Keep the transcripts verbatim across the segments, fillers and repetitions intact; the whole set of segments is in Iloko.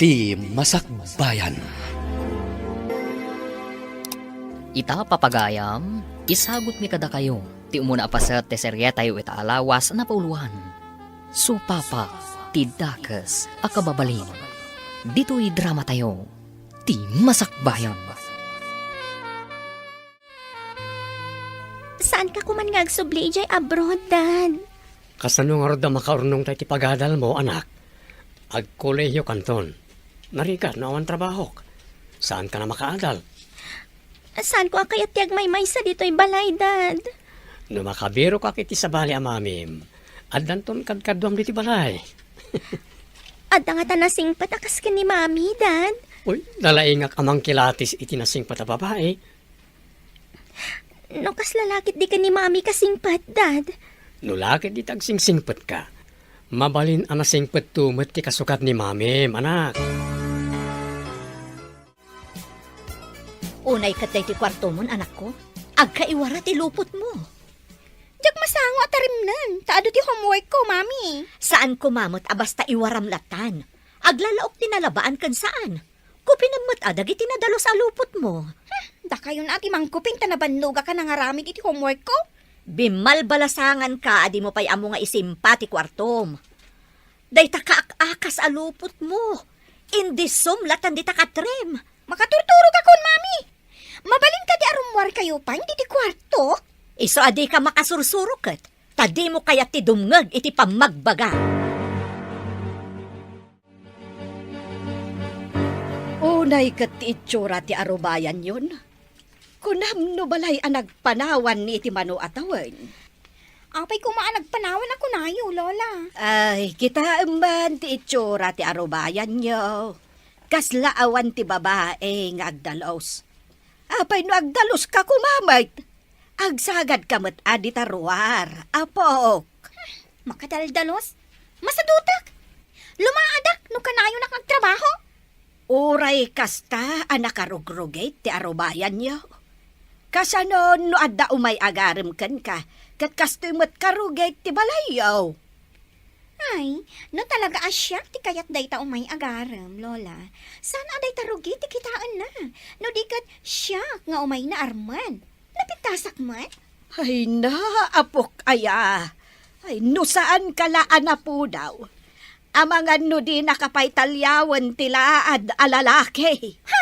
Ti Masakbayan. Ita, papagayam, isagutmi kadakayo ti umuna a paset ti serietayo ita a lawas a napauloan, Supapa ti Dakes a Kababalin. Ditoy dramatayo, Ti Masakbayan. Saanka koman nga agsubli idiay abroad, Dad? Kasano ngarud a makaurnongta iti pagadalmo, anak? Agkolehiokanton. Narigat no awan trabahok. Saanka a makaadal? Saanko a kayat ti agmaymaysa ditoy balay, Dad. No makabirokak iti sabali a mamim, addanton kadkaduam ditoy balay. Adda ngata nasingpet a kas ken ni Mami, Dad? Uy, nalaingak a mangkilatis iti nasingpet a babai. No kasla la ketdi ken ni Mami kasingpet, Dad? No la ketdi ti agsingsingpetka, mabalin a nasingpetto met ti kasukat ni Mami, anak. Unay ket daytoy kuartomon, anakko. Agkaiwara ti lupotmo. Diak masango a tarimnen, ta adu ti homeworkko, Mami. Saan koma met a basta iwaram latan. Aglalaok ti nalabaan ken saan. Kupinem met a dagiti nadalus a lupotmo. Hmm, dakayon a ti mangkuping ta nabannogak a nangaramid iti homeworkko. Bimmalbalasanganka a dimo pay ammo nga isimpa ti kuartom. Dayta kaak-akas a lupotmo. Indisom latan dita katrem. Makaturturogakon, Mami. Mabalin kadi a rummuarkayo pay diti kuartok? Isu a dika makasursuro ket, ta dimo kayat ti dumngeg iti pammagbaga. Unay ket ti itsura ti arubayanyon. Kunam no balay a nagpanawan iti mano a tawen? Apay koma a nagpanawan a kunayo, Lola? Ay, kitaem man ti itsura ti arubayanyo. Kasla awan ti babai nga agdalus. Apay no agdaluska koma met? Agsagadka met a dita ruar, apok. Makadaldalos? Masadutek! Lumaadak no kanayonak agtrabaho! Uray kasta a nakarugrugit ti arubayanyo. Kasano no adda umay agarem kenka, ket kastoy met karugit ti balayyo? Ay, no talaga a siak ti kayat dayta umay agarem, Lola, saan a dayta rugit ti kitaenna, no di ket siak nga umay naarmen. Napintasak met? Ay na, apok aya. Ay, no saanka la a napudaw, amangan no dinaka pay taliawen ti laad a lalaki. Ha!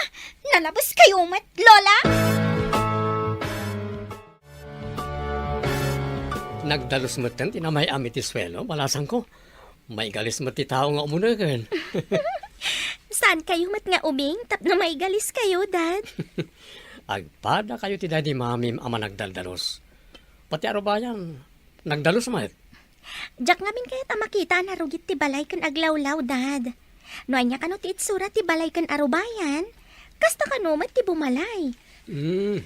Nalabeskayo met, Lola? Nagdalus metten ti namay-am iti suelo, balasangko. Maigalis met ti tao nga umunegen. Saankayo met nga ubing tapno maigaliskayo, Dad? Agpadakayo ti daydi mamim a managdaldalus. Pati arubayan, nagdalus met. Diak ngamin kayat a makita a narugit ti balay ken aglawlaw, Dad. No ania kano ti itsura ti balay ken arubayan, kasta kano met ti bumalay. Hmm.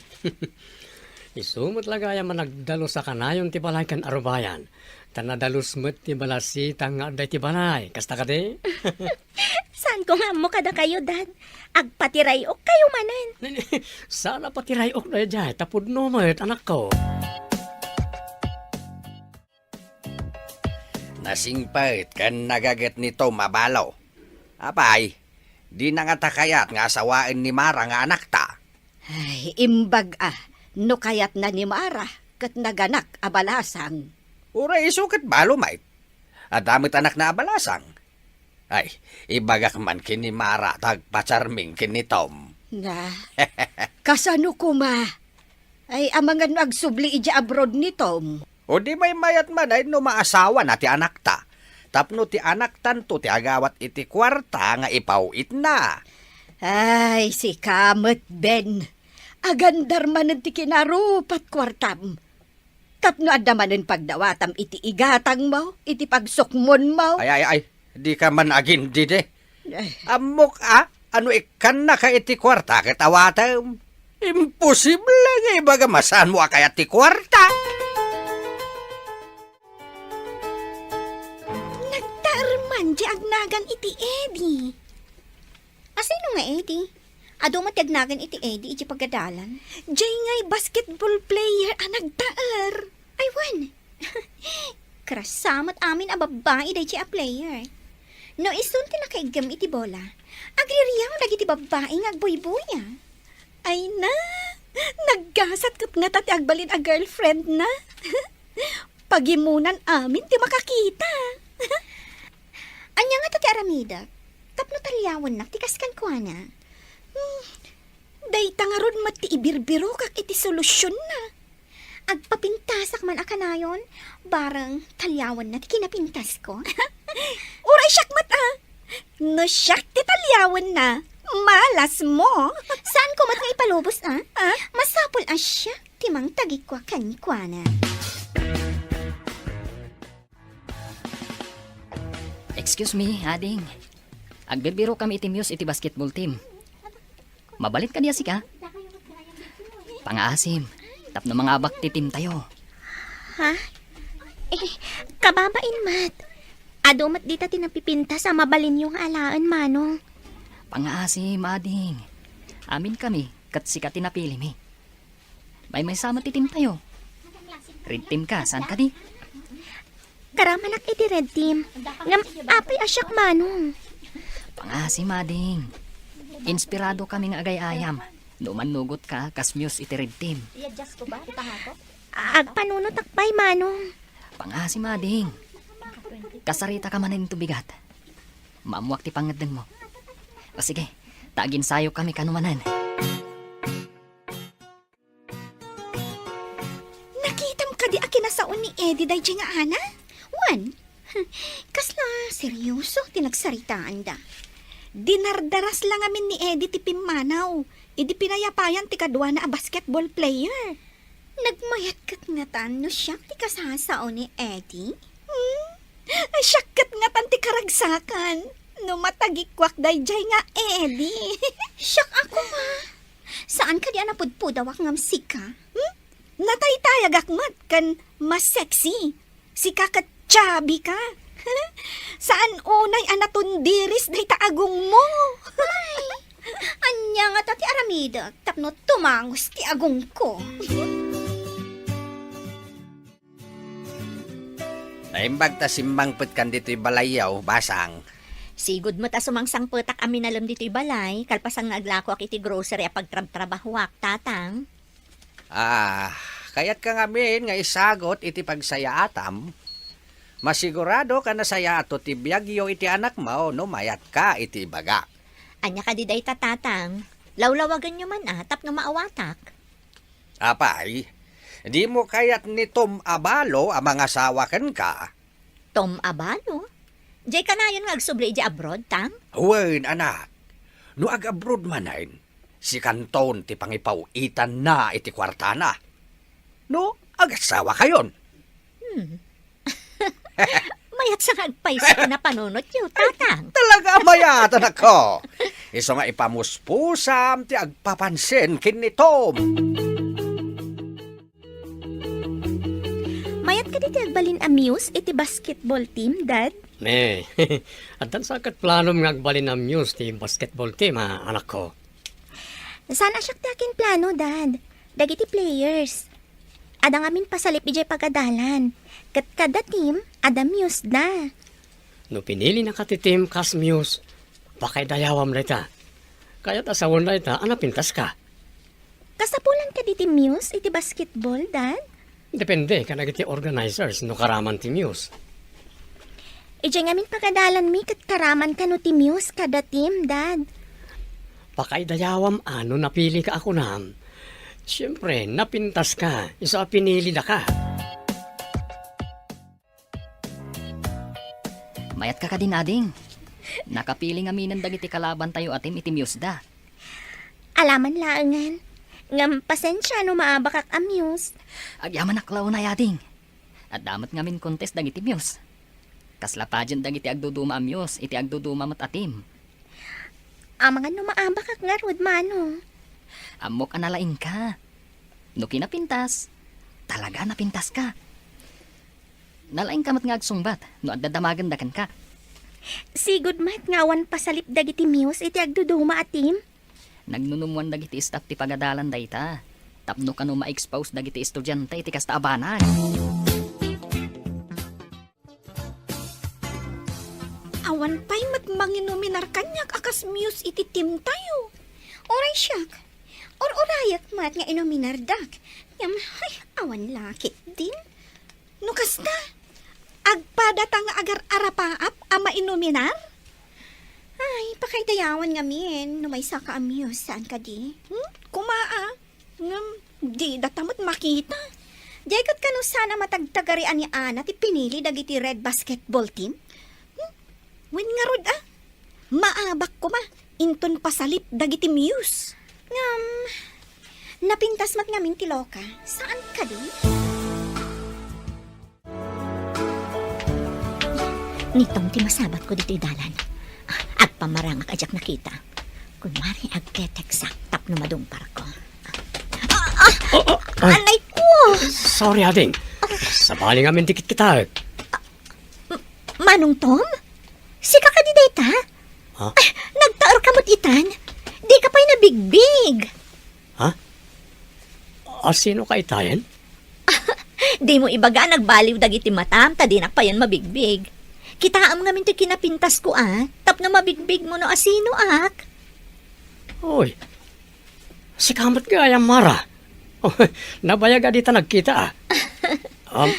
Isu met la gayam a nagdalus a kanayon ti balay ken arubayan, ta nadalus met ti balasitang nga adda iti balay. Kasta kadi? Saanko nga ammo kadakayo, Dad. Agpatiray-okkayo manen. Saan a patiray-ok daydiay, ta pudno met, anakko. Nasingpet ken nagaget ni Tom a balo. Apay, dina ngata kayat nga asawaen ni Mara nga anakta? Ay, imbag a, no kayatna ni Mara, ket naganak a balasang. Uray isu ket balo met. Adda met anakna a balasang. Ay, ibagak man ken ni Mara ta agpacharming ken ni Tom. Na, kasano koma? Ay, amangan no agsubli idiay abroad ni Tom. O di maymayat man ay no maasawana ti anakta. Tapno ti anaktanto ti agawat iti kuarta nga ipaw-itna. Ay, sika met, Ben. Agandar manen ti kinarupat kuartam. Tapno adda manen pagdawatam iti igatangmo, iti pagsukmonmo. Ay, ay, ay, dika man agindidi. Ay. Ammok a, ano ikkannaka iti kuarta ket awatem. Imposible nga ibaga masanmo a kayat ti kuarta. Nagtaerman di agnagan iti Eddie. Asino nga Eddie? Adu met ti agnagan iti Eddie iti pagadalan? Jay ngay basketball player a nagtaer. Ay, wen. Krasa met amin a babbai dayjay a player. No isun ti nakaiggem iti bola, agririaw dagiti babbai nga agbuybuya. Ay na, naggasat ket ngata ti agbalin a girlfriend na. Pagimunan amin ti makakita. Ania ngata ti aramidek tapno taliawennak ti kas kenkuana? Hmm, dayta ngarud met ti ibirbirokak iti solusionna. Agpapintasak man a kanayon, bareng taliawenna ti kinapintasko. Uray siak met a. No siak ti taliawenna, malasmo. Saanko met nga ipalubos a? Ah? Masapul a siak ti mangtagikua kenkuana. Excuse me, ading. Agbirbirokami iti Muse iti basketball team. Mabalin kadi a sika? Pangaasim, tapno mangabak ti team tayo. Ha? Eh, kababain met. Adu met dita ti napipintas a mabalinyo nga alaen, Manong. Pangaasim, ading. Amin kami, ket sika ti napilimi. Maymaysa met ti team tayo. Red team ka, saan kadi? Karamanak iti red team. Ngem apay a siak, Manong? Pangaasim, ading. Inspirado kami nga agay-ayam no mannugot ka kas Muse iti red team. Agpanunotak pay, Manong. Pangaasim, ading. Kasarita ka manen iti bigat. Maammoak ti pangngeddengmo. O sige, ta aginsayo kami kano manen. Nakitam kadi a kinasao ni Eddie daydiay nga ana? Wen, kasla seryoso ti nagsaritaanda. Dinardaras la ngamin ni Eddie ti pimmanaw idi pinayapayan ti kaduana a basketball player. Nagmayat ket ngatan no siak ti kasasao ni Eddie? Hmm? Siak ket ngatan ti karagsakan no matagikuak daydiay nga Eddie. Siak a koma. Saan kadi a napudpudawak ngem sika? Hmm? Nataytayagak met ken mas sexy. Sika ket chubby ka. Saan unay a natundiris dayta agongmo? Ay, ania ngata ti aramidek tapno tumangus ti agongko? Naimbag ta simmangpetkan ditoy balayyo, Basang. Sigud met a sumangsangpetak a minalem ditoy balay, kalpasan nga aglakoak iti grocery a pagtrabtrabahoak, Tatang. Ah, kayatka ngamin nga isagut iti pagsayaatam? Masiguradok a nasayaato ti biagyo iti anakmo no mayatka iti ibagak. Ania kadi dayta, Tatang? Lawlawaganyo man a tapno maawatak. Apay, dimo kayat ni Tom Abalo a mangasawa kenka? Tom Abalo? Diay kanayon nga agsubli idiay abroad, Tang? Wen, anak. No ag-abroad manen, sikanton ti pangipaw-itanna iti kuartana. No, agasawakayon. Hmm. Mayat sa nga agpayso ti napanunotyo, Tatang. Talaga a mayat, anakko. Isu nga ipamuspusam ti agpapansin ken ni Tom. Mayat kadi ti agbalin a Muse iti basketball team, Dad? Ne, addan sa ket planom nga agbalin a Muse ti basketball team, a, anakko? Saan a siak ti akinplano, Dad. Dagiti players. Adda ngamin pasalip idiay pagadalan. Ket kada team, adda Muse da. No pinilinaka ti team kas Muse, pakaidayawam dayta. Kayat a sawen dayta a napintaska. Kasapulan kadi ti Muse iti basketball, Dad? Depende kadagiti organizers no karaman ti Muse. Idiay ngamin pagadalanmi ket karaman kano ti Muse kada team, Dad. Pakaidayawam a no napilika a kunam. Siempre, napintaska, isu a pinilidaka. Mayat ka kadin, ading. Nakapili ngaminen dagiti kalabantayo a team iti Muse da. Alaman laengen. Ngem pasensia no maabakak a Muse. Agyamanak la unay, ading. Adda met ngamin contest dagiti Muse. Kasla pageant dagiti agduduma a Muse iti agduduma met a team. Amangan no maabakak ngarud, Manong. Ammok a nalaingka. No kinapintas, talaga napintaska. Nalaingka met nga agsungbat no adda damagenda kenka. Sigud met nga awan pasalip dagiti Muse iti agduduma a team. Nagnunumwan dagiti staff ti pagadalan dayta tapno kano ma-expose dagiti estudiante iti kasta a banag. Awan pay met manginuminar kaniak a kas muse iti team tayo. Uray siak, ur-urayek met nga inuminardak. Ngem, ay, awan la ketdin. No kasta, agpadata nga agar-arapaap a mainuminar? Ay, pakaidayawan ngamin no maysaka a muse, saan kadi? Hmm? Kuma a. Ngem, didata met makita. Diay ket kano saan a matagtagarian ni Ana ti pinili dagiti red basketball team? Hmm? Wen ngarud a, maabak koma inton pasalip dagiti muse. Ngem, napintas met ngamin ti loka, saan kadi? Ni Tom ti masabatko ditoy dalan. Agpamarangak a diak nakita. Kunwari, agtetekstak tapno madungparko. Ah, ah! Oh, oh, ah. Anay ko! Sorry, ading. Sabali ngamin ti kitkitaek. Manong Tom? Sika kadi dayta? Ha? Ah, nagtaerka met itan? Dika pay nabigbig. Ha? A, sino ka itayen? Dimo ibaga a nagbaliw dagiti matam, ta dinak payen mabigbig. Kitaem ngamin toy kinapintasko a, tapno mabigbigmo no asinoak. Oy, sika met gayam, Mara. Nabayag a dita nagkita a. Um,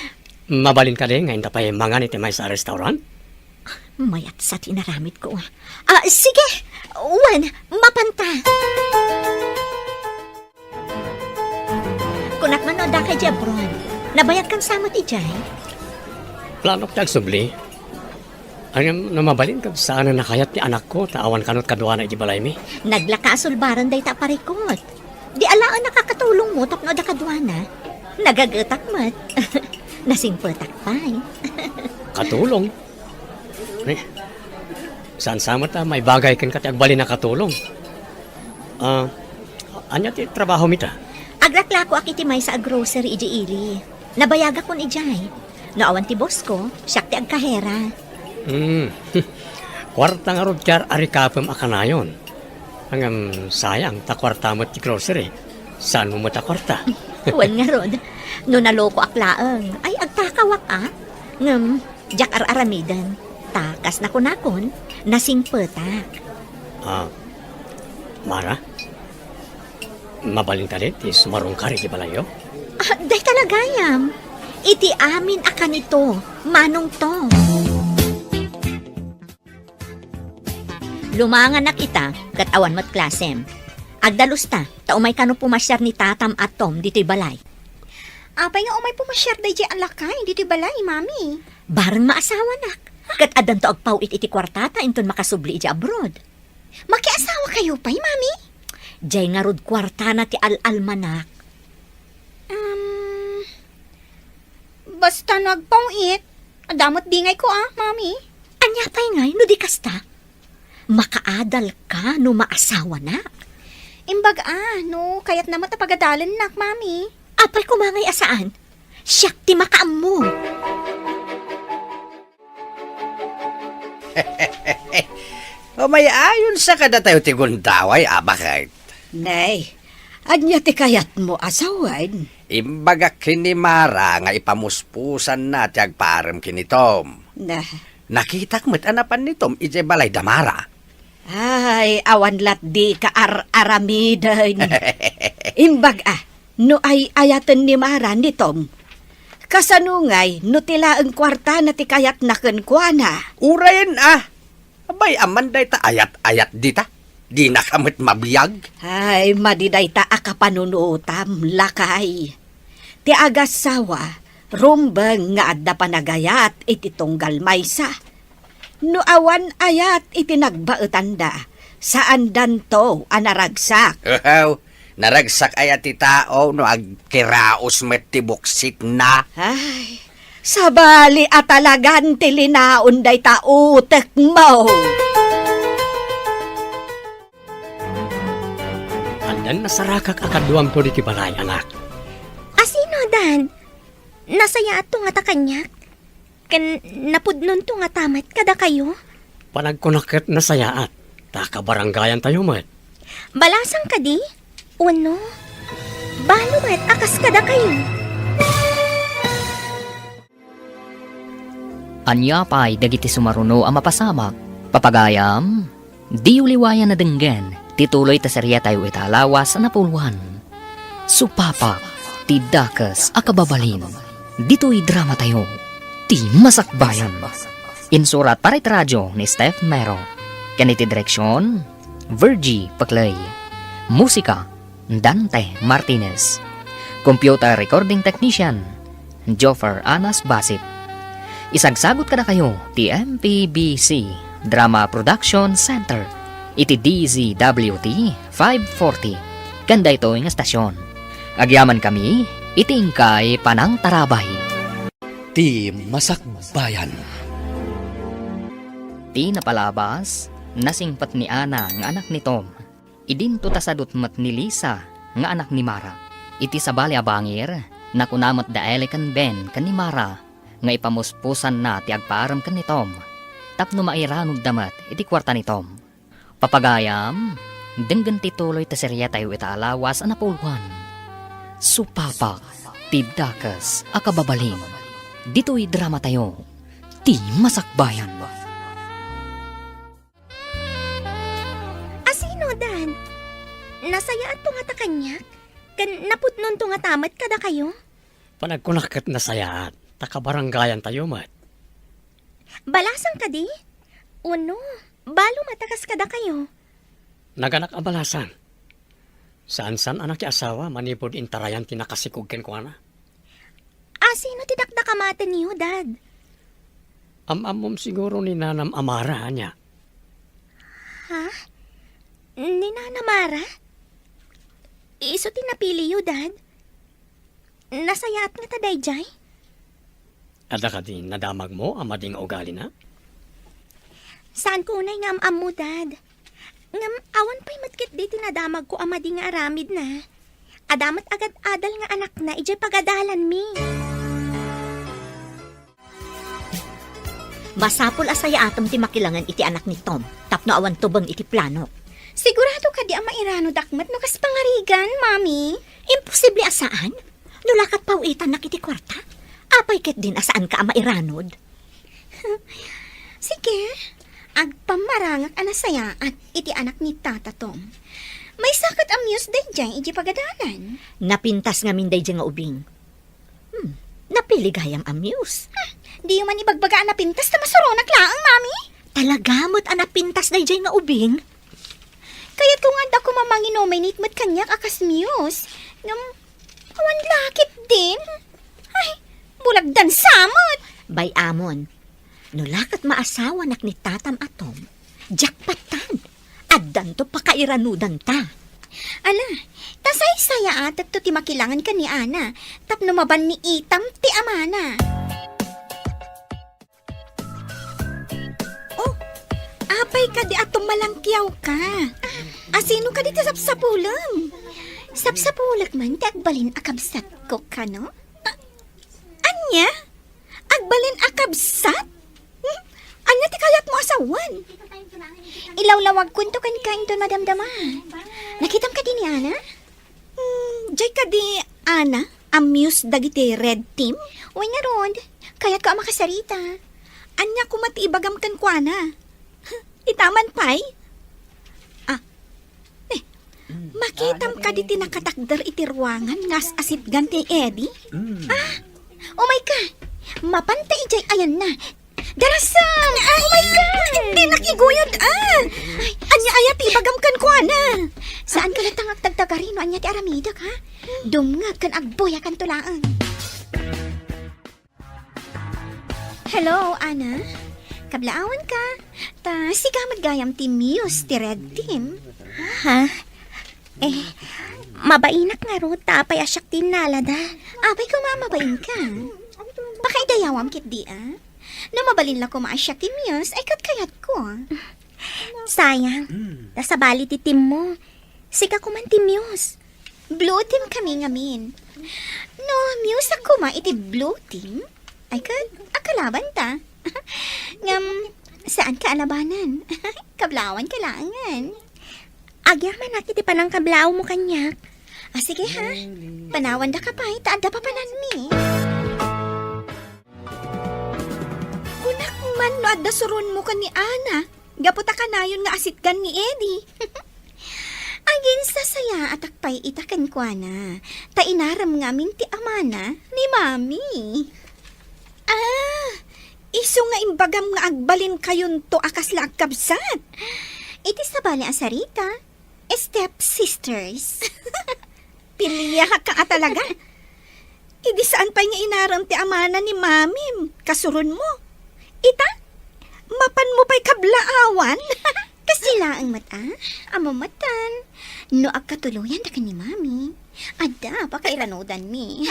mabalin kadi nga inta pay mangan iti maysa a restaurant? Mayat sa ti inaramidko. Ah, sige! Wen, mapanta! Kunak man no adda ka idiay abroad. Nabayagkan sa met idiay? Planok ti agsubli. Ngem no mabalin ket saan a nakayat ti anakko ta awan kano kaduana idiay balaymi. Naglaka a sulbaren dayta a parikut. Di alaen a kakatulongmo tapno adda kaduana. Nagagetak met. Nasingpetak pay. Katulong? Eh, saan sa met a maibagay kenka ti agbalin a katulong? Ah, ania ti trabahomi ta? Aglaklakoak iti maysa a grocery idiay ili. Nabayagakon idiay. No awan ti bossko, siak ti agkahera. Hmm. Kuarta ngarud ti ar-arikapem a kanayon. Ngem sayang ta kuarta met ti grocery. Saanmo met a kuarta? Wen ngarud, no nalokoak laeng, ay agtakawak a. Ngem, diak ar-aramiden. Ta kas nakunakon, nasingpetak. Ah, Mara? Mabalin kadi ti sumarungkar iti balayyo? Ah, dayta la gayam. Iti amin a kanito, Manong Tom. Lumanganak ita, ket awan met klasem. Agdalusta, ta umay kano pumasiar ni tatam a Tom ditoy balay. Apay nga umay pumasiar daydiay a lakay ditoy balay, Mami? Bareng maasawanak. Ket addanto agpaw-it iti kuartata inton makasubli idiay abroad. Makiasawa kayo pay, Mami? Diay ngarud kuartana ti al-almanak. Um, basta no agpaw-it, adda met bingayko a, Mami. Ania pay ngay no di kasta? Makaadalka no maasawanak. Imbag a, no kayatna met a pagadalennak, Mami. Apay koma ngay a saan? Siak ti makaammo. Umay-ayon sa kadatayo ti gundaway, a baket. Nay, ania ti kayatmo a sawen? Imbagak ken ni Mara nga ipamuspusanna ti agpaarem ken ni Tom. Na. Nakitak met a napan ni Tom idiay balay da Mara. Ay, awan lat dika ar-aramiden. Imbag a, no ay-ayaten ni Mara ni Tom. Kasano ngay no ti laeng kuartana ti kayatna kenkuana? Urayen a. Abay, aman dayta ayat-ayat dita. Dinaka met mabiag. Ay, madi dayta a kapanunotam, lakay. Ti agassawa, rumbeng nga adda panagayat iti tunggal maysa. No awan ayat iti nagbaetanda, saandanto a naragsak. Hehew, naragsak aya ti tao no agkiraos met ti buksitna. Ay, sabali a talagan ti linaon dayta utekmo. Addan nasarakak a kaduamto ditoy balay, anak. Asino, Dad? Nasayaatto ngata kaniak? Ken napudnonto ngata met kadakayo? Panagkunak ket nasayaat, ta kabarangayantayo met. Balasang kadi? Wenno, balo met a kas kadakayo? Ania pay dagiti sumaruno a mapasamak? Papagayam, diyo liwayan a denggen ti tuloy ta seriatayo ita a lawas a napulwan. Supapak ti dakes a kababalin. Ditoy dramatayo, Ti Masakbayan. Insurat para iti radio ni Steph Mero. Ken iti direksion, Virgie Paclay. Musika, Dante Martinez. Computer Recording Technician, Joffer Anas Basit. Isagsagut kadakayo ti M P B C Drama Production Center iti D Z W T five forty ken daytoy nga estasion. Agyamankami iti inkay panangtarabay. Ti Masakbayan. Ti napalabas, nasingpet ni Ana nga anak ni Tom. Idinto ta sadut met ni Lisa nga anak ni Mara. Iti sabali a bangir, nakuna met da Eli ken Ben ken ni Mara nga ipamuspusanna ti agpaarem ken ni Tom tapno mairanudda met iti kuarta ni Tom. Papagayam, denggen ti tuloy ti seriatayo ita a lawas a napulwan. Supapak ti dakes a kababalin. Ditoy dramatayo, Ti Masakbayan. Asino, Dad? Nasayaatto ngata kaniak? Ken napudnonto ngata met kadakayo? Panagkunak ket nasayaat, ta kabaranggayantayo met. Balasang kadi? Wenno, balo met a kas kadakayo? Naganak a balasang. Saan-saan a nakiasawa manipud intarayan ti nakasikog kenkuana. Asino ti dakdakamatenyo, Dad? Am-ammom siguro ni Nanam a Mara, ania? Ha? Ni Nana Mara? Isu ti napiliyo, Dad? Nasayaat ngata daydiay? Adda kadi nadamagmo a madi nga ugalina? Saanko unay nga am-ammo, Dad. Ngem awan pay met ketdi ti nadamagko a madi nga aramidna. Adda met agad-adal nga anakna idiay pagadalanmi. Masapul a sayaatem ti makilangen iti anak ni Tom tapno awan tubeng iti planok. Sigurado kadi a mairanudak met no kas pangarigan, Mami? Imposible a saan. No la ket paw-itannak iti kuarta, apay ketdin a saanka a mairanud? Sige, agpammarangak a nasayaat iti anak ni Tata Tom. Maysa ket a muse daydiay idiay pagadalan. Napintas ngamin daydiay nga ubing. Hmm, napili gayam a muse. Hmm, diyo man ibagbaga a napintas ta masuronak laeng, Mami? Talaga met a napintas daydiay nga ubing? Kayatko nga adda koma manginominate met kaniak a kas muse. Ngem, awan la ketdin. Ay, bulag dansa met. Bay-amon, no la ket maasawanak ni Tatam a Tom, jackpottan. Addanto pakairanudanta. Ala, ta saysayaatekto ti makilangen ken ni Ana, tapno maban ni Itam ti amana. Oh, apay kadi a tumalangkiawka? Asino kadi ti sapsapulem? Sapsapulek man ti agbalin a kabsatko, kano? A-, ania? Agbalin a kabsat? Hmm? Ania ti kayatmo a sawen? Ilawlawagkonto kenka inton madamdama. Nakitam kadi ni Ana? Hmm, diay kadi Ana a muse dagiti Red Team? Wen ngarud, kayatko a makasarita. Ania koma ti ibagam kenkuana? Itaman pay? Ah. Eh, makitam kadi ti nakatakder iti ruangan nga as-asitgan ti Eddie? Ah, umayka. Mapanta idiay ayanna. Darasam! Ay, oh my God! Dinak iguyod, ah! Ay, ania aya ti ibagam kenkuana? Saanka latta nga agtagtagari no ania ti aramidek, ha? Dumngeg ken agbuyakanto laeng. Hello, Ana? Kablaawanka? Ta sika met gayam ti muse ti Red Team. Ha? Eh, mabainak ngarud ta apay a siak ti innalada. Apay koma a mabainka? Pakaidayawam ketdi, a? No mabalin la koma a siak ti muse, ay ket kayatko. Sayang, ta sabali ti teammo. Sika koman ti muse. Blue team kami ngamin. No, muse-ak koma iti blue team, ay ket, akalabanta. Ngem, saanka a labanan. Kablawanka laengen. Agyamanak iti panangkablaawmo kaniak. Ah, sige ha. Panawandaka pay, ta adda papananmi. Kunak man no adda suronmo ken ni Ana. Gapu ta kanayon nga asitgan ni Eddie. Aginsasayaatak pay ita kenkuana, ta inaram ngamin ti amana ni Mami. Ah, isu nga imbagam nga agbalinkayon to a kasla agkabsat. Iti sabali a sarita, step sisters. Piliak ka a talaga. Idi saan pay nga inaram ti amana ni Mami, kasuron mo. Ita, mapan mo pay kablaawan. Kasi laeng met a, amo metten. No agkatuloyan da ken ni Mami, adda pakairanudanmi.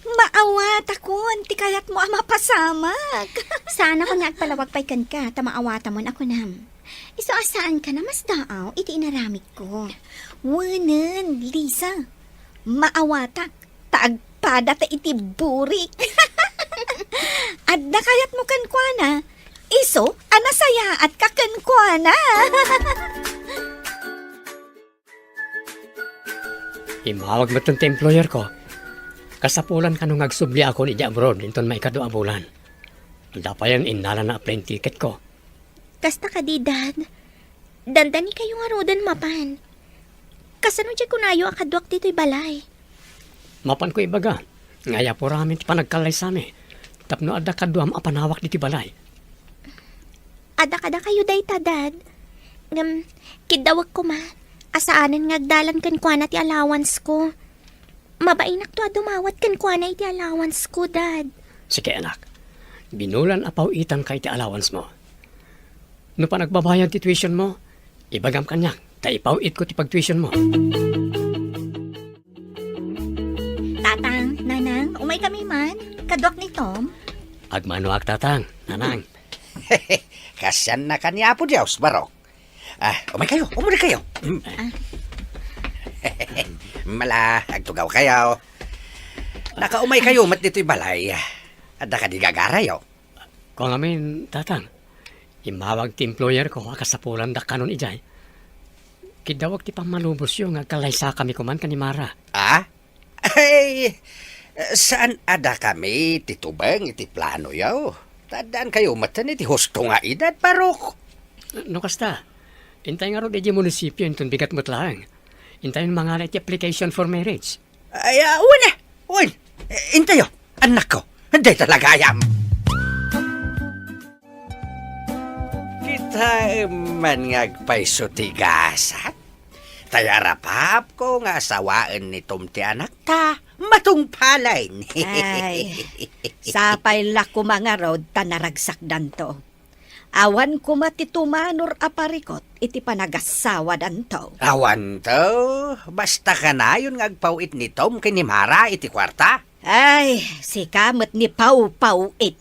Maawatakon ti kayatmo a mapasamak. Saan a koma nga agpalawag pay kenka, ta maawatamon a kunam. Isu a saanka a masdaaw iti inaramidko. Wen, Lisa, maawatak, ta agpadata iti burik. Adda kayatmo kenkuana, isu a nasayaatka kenkuana. Immawag metten ti employer ko. Kasapulan kano nga agsubliakon idiay abroad inton maikadua a bulan. Adda payen innalana a plane ticket ko. Kasta kadi, Dad? Dandanikayo ngaruden mapan. Kasano diay kunayo a kaduak ditoy balay? Mapanko ibaga nga ayapo ramin ti panagkallaysami tapno adda kaduam a panawak ditoy balay. Adda kadakayo dayta, Dad. Ngem, kiddawek koma a saanen nga agdalan kenkuana ti allowance ko. Mabainakto a dumawat kenkuana iti allowance ko, Dad. Sige, anak. Binulan a paw-itanka iti allowance mo. No panagbabayad ti tuition mo, ibagam kaniak, ta ipaw-itko ti pagtuition mo. Tatang, Nanang, umaykami man. Kaduak ni Tom. Agmanoak, Tatang, Nanang. Kasianna ken ni Apo Dios, Barok. Ah, umaykayo, umaykayo. Mm. Ah. Mala, agtugawkayo. Nakaumaykayo met ditoy balay. Adda kadi gagarayo? Kua ngamin, Tatang. Immawag ti employer ko a kasapulan dakkanon idiay. Kiddawek ti pammalubosyo nga agkallaysakami koman ken ni Mara. Ah? Ay, saan a dakami ti tubeng iti planoyo. Ta addaankayo metten iti husto nga edad, Barok. No kasta, intay ngarud idiay munisipio inton bigat met laeng. Intayon mangala iti application for marriage. Ay, ah, wen, wen. Intayo, annakko. Dayta la gayam. Kitaem man nga agpayso ti gasat. Ta arapapko nga asawaen ni Tom ti anakta, matungpalen. Ay, sapay la koma ngarud ta naragsakdanto. Awan koma ti tumanor a parikut iti panagassawadanto. Awanto, basta kanayon nga agpaw-it ni Tom ken ni Mara iti kuarta. Ay, sika met ni pawpaw-it.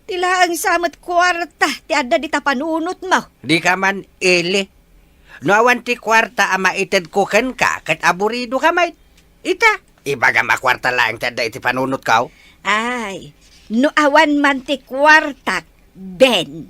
Ti laeng sa met kuarta ti adda dita panunotmo. Dika man ili. No awan ti kuarta a maitedko kenka ket aburidoka met, ita, ibagam a kuarta laeng ti adda iti panunotko. Ay, no awan man ti kuartak, Ben,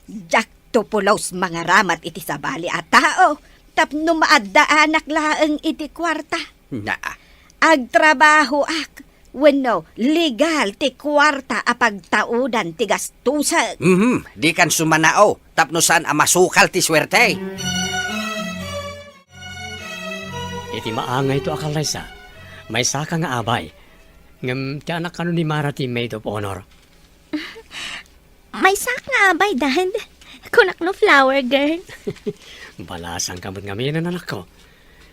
diakto pulos mangaramat iti sabali a tao tapno maaddaanak laeng iti kuarta. Naa. Agtrabahoak wenno legal ti kuarta a pagtaudan ti gastusen. Mhm, dikan sumanao tapno saan a masukal ti suerte. Iti maangayto a kallaysa, maysaka nga abay. Ngem ti anak kano ni Mara ti maid of honor? Maysak nga abay, Dad. Kunak no flower girl. Balasangka met ngamin, anakko.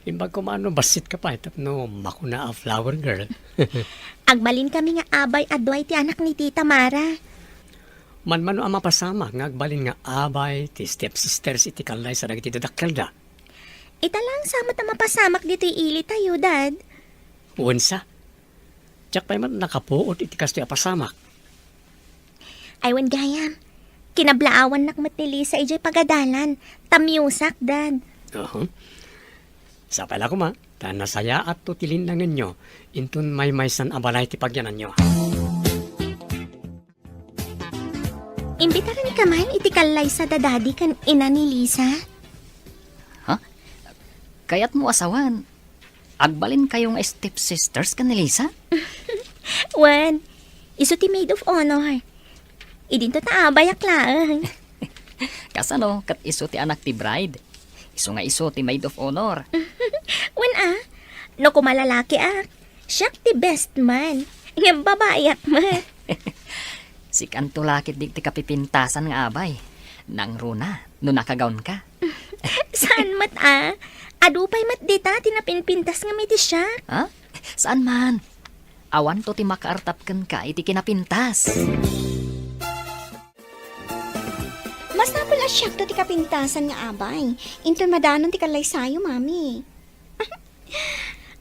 Imbag koma no bassit ka pay tapno makuna a flower girl. Agbalin kami nga abay a dua iti anak ni Tita Mara. Manmano a mapasamak nga agbalin nga abay ti stepsisters iti kallaysa dagiti dadakkelda. Ita lang sa met a mapasamak ditoy ili tayo, Dad. Wen sa. Diak pay met nakapuot iti kastoy a pasamak. Ay, wen gayam. Kinablaawannak met ni Lisa idiay pagadalan. Tamiusak, Dad. Aha. Sapay la koma, ta nasayaatto ti linnangenyo inton maymaysan a balay ti pagyananyo. Imbitaranka man iti kallaysa da Daddy ken ina ni Lisa? Ha? Kayatmo a sawen, agbalinkayo nga stepsisters ken ni Lisa? Wen, isu ti maid of honor. Idinto ta abayak laeng. Kasano, ket isu ti anak ti bride? Isu nga isu ti maid of honor. Wen a, no kumalalakiak, siak ti best man. Ngem babaiak met. Sikanto la ketdi ti kapipintasan nga abay. Nangruna, no nakagawnka. Saan met a? Adu pay met dita ti napinpintas ngem iti siak. Ha? Saan man? Awanto ti makaartap kenka iti kinapintas. Masapul a siakto ti kapintasan nga abay. Inton madanon ti kallaysayo, Mami.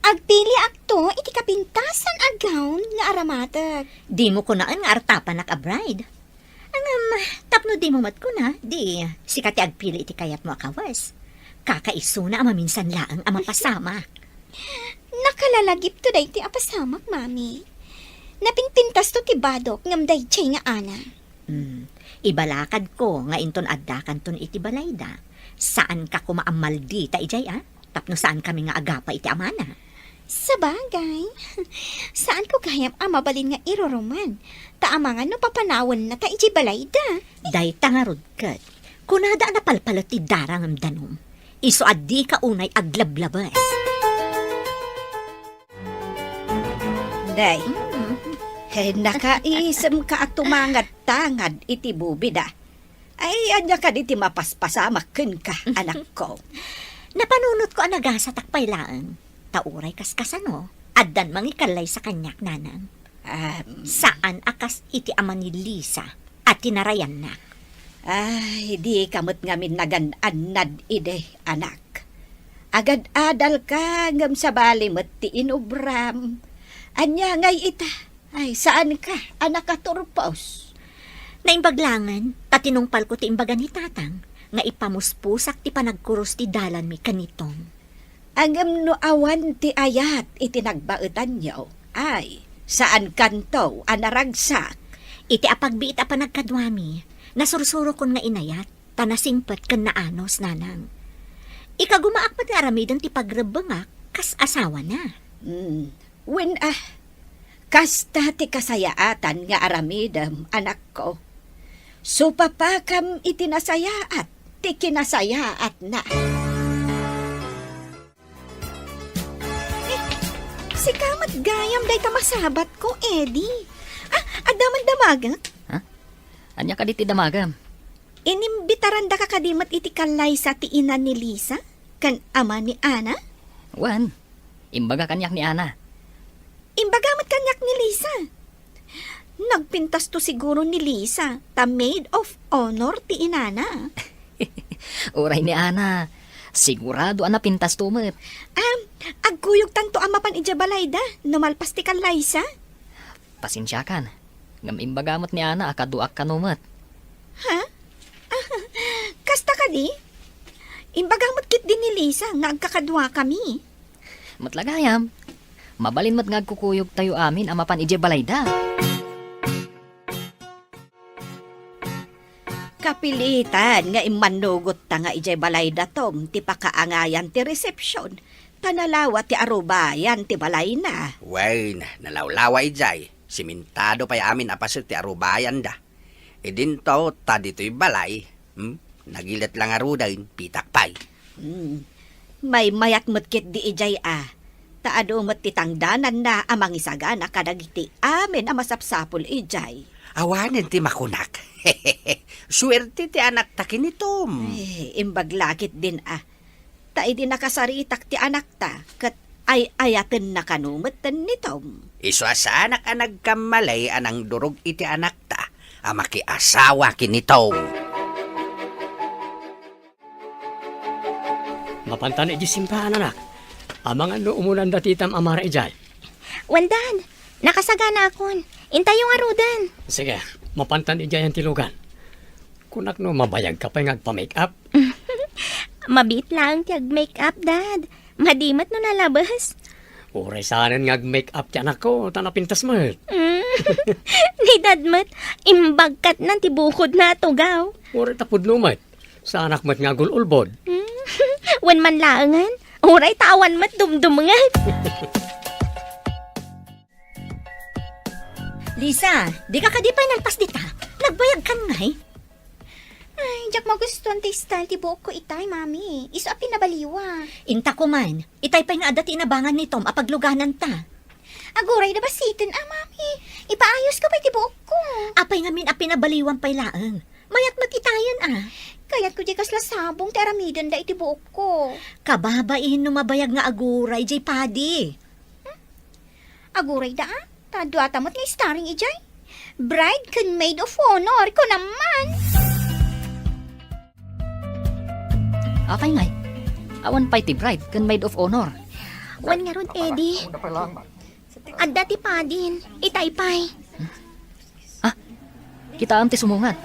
Agpiliakto iti kapintasan a gown nga aramatek. Dimo kunaen nga artapanak a bride. Ngem, tapno dimo met kuna, di sika ti agpili iti kayatmo a kawes. Kakaisuna a maminsan laeng a mapasamak. Nakalalagipto daytoy a pasamak, Mami. Napinpintasto ti badok ngem daydiay nga Ana. Hmm. Ibalakadko nga inton addakanton iti balayda, saanka koma a maldita idiay a, tapno saankami nga agapa iti amana. Sabagay, saanko gayam a mabalin nga iruruman, ta amangan no papanawennata idiay balayda. Dayta ngarud ket, kunada a napalpalet ti dara ngem danum, isu a dika unay aglablabes. Nay, mm, he, nakaisemka a tumangad-tangad iti bubida. Ay, ania kadi ti mapaspasamak kenka, anakko? Napanunotko a nagasatak pay laeng. Ta uray kaskasano, addan mangikallaysa kaniak, nanang. Am. Saan a kas iti ama ni Lisa a tinarayannak. Ay, dika met ngamin nagan-annad idi, anak. Agad-adalka ngem sabali met ti inubram. Ania ngay ita? Ay, saanka a nakaturpos? Naimbag laengen, ta tinungpalko ti imbaga ni Tatang nga ipamuspusak ti panagkurus ti dalanmi ken ni Tom. Ngem no awan ti ayat iti nagbaetanyo, ay, saankanto a naragsak. Iti apagbiit a panagkaduami, nasursurokon nga inayat, ta nasingpet ken naanus, nanang. Ikagumaak met nga aramiden ti pagrebbengak kas asawana. Hmm. Wen a, kasta ti kasayaatan nga aramidem, anakko. Supapakam iti nasayaat ti kinasayaatna. Eh, sika met gayam dayta masabatko, Eddie. Ah, adda met damagek? Ha? Ania kadi ti damagem? Inimbitarandaka kadi met iti kallaysa ti ina ni Lisa ken ama ni Ana? Wen, imbaga kaniak ni Ana. Imbaga met kaniak ni Lisa. Nagpintasto siguro ni Lisa ta maid of honor ti inana. Uray ni Ana, sigurado a napintasto met. Ah, agkuyogtanto a mapan idiay balayda no malpas ti kallaysa. Pasensiakan, ngem imbaga met ni Ana a kaduak kano met. Ha? Kasta kadi? Imbaga met ketdi ni Lisa nga agkakaduakami. Met la gayam, mabalin met nga agkukuyogtayo amin a mapan idiay balayda. Kapilitan nga immannugotta nga idiay balayda, Tom, ti pakaangayan ti resepsion, ta nalawa ti arubayan ti balayna. Wen, nalawlawa idiay, simentado pay amin a paset ti arubayanda. Idinto ta ditoy balay, hmm, nagilet la ngaruden, pitak pay. Hmm. Maymayat met ketdi idiay a, ta adu met ti tangdananna a mangisagana kadagiti amin a masapsapul idiay. Awanen ti makunak. Suerte ti anakta ken ni Tom. Eh, imbag la ketdin a. Ta idi nakasaritak ti anakta, ket ay-ayatenna kano metten ni Tom. Isu a saanak a nagkammalay a nangdurog iti anakta a makiasawa ken ni Tom. Mapantan idiay simbahan, anak. Amangan no umunan dati tam amara idiay. Wen, Dad, nakasaganaakon. Intayo ngaruden. Sige, mapantan idiay ti lugan. Kunak no mabayagka pay nga agpa-make up. Mabiit laeng ti ag-make up, Dad. Madi met no nalabes. Uray saanen nga ag-make up ti anakko, ta napintas met. Mm. Ni Dad met, imbagkatnan ti bukodna a tugaw. Uray ta pudno met. Saanak met nga agul-ulbod. Mm. Wen man laengen, uray ta awan met dumdumngeg. Lisa, dika kadi pay nalpas dita? Nagbayagkan ngay? Ay, diak magustuan ti style ti buokko itay, Mami. Isu a pinabaliwa. Inta ko man, itay pay nga adda ti inabangan ni Tom a paglugananta. Aguray da basiten, ah, Mami. Ipaayosko pay ti buokko. Apay ngamin a pinabaliwan pay laeng? Mayat met itayen, ah. Kayatko diay kasla sabong ti aramidenda iti buokko. Kababain no mabayag nga aguray diay padi. Aguray da, ah. Ta duata met nga starring idiay. Bride ken maid of honor, kunam man. Apay ngay? Awan pay ti bride ken maid of honor. Wen ngarud, Eddie. Adda ti padin. Itay pay. Ah, kitaem ti sumungad.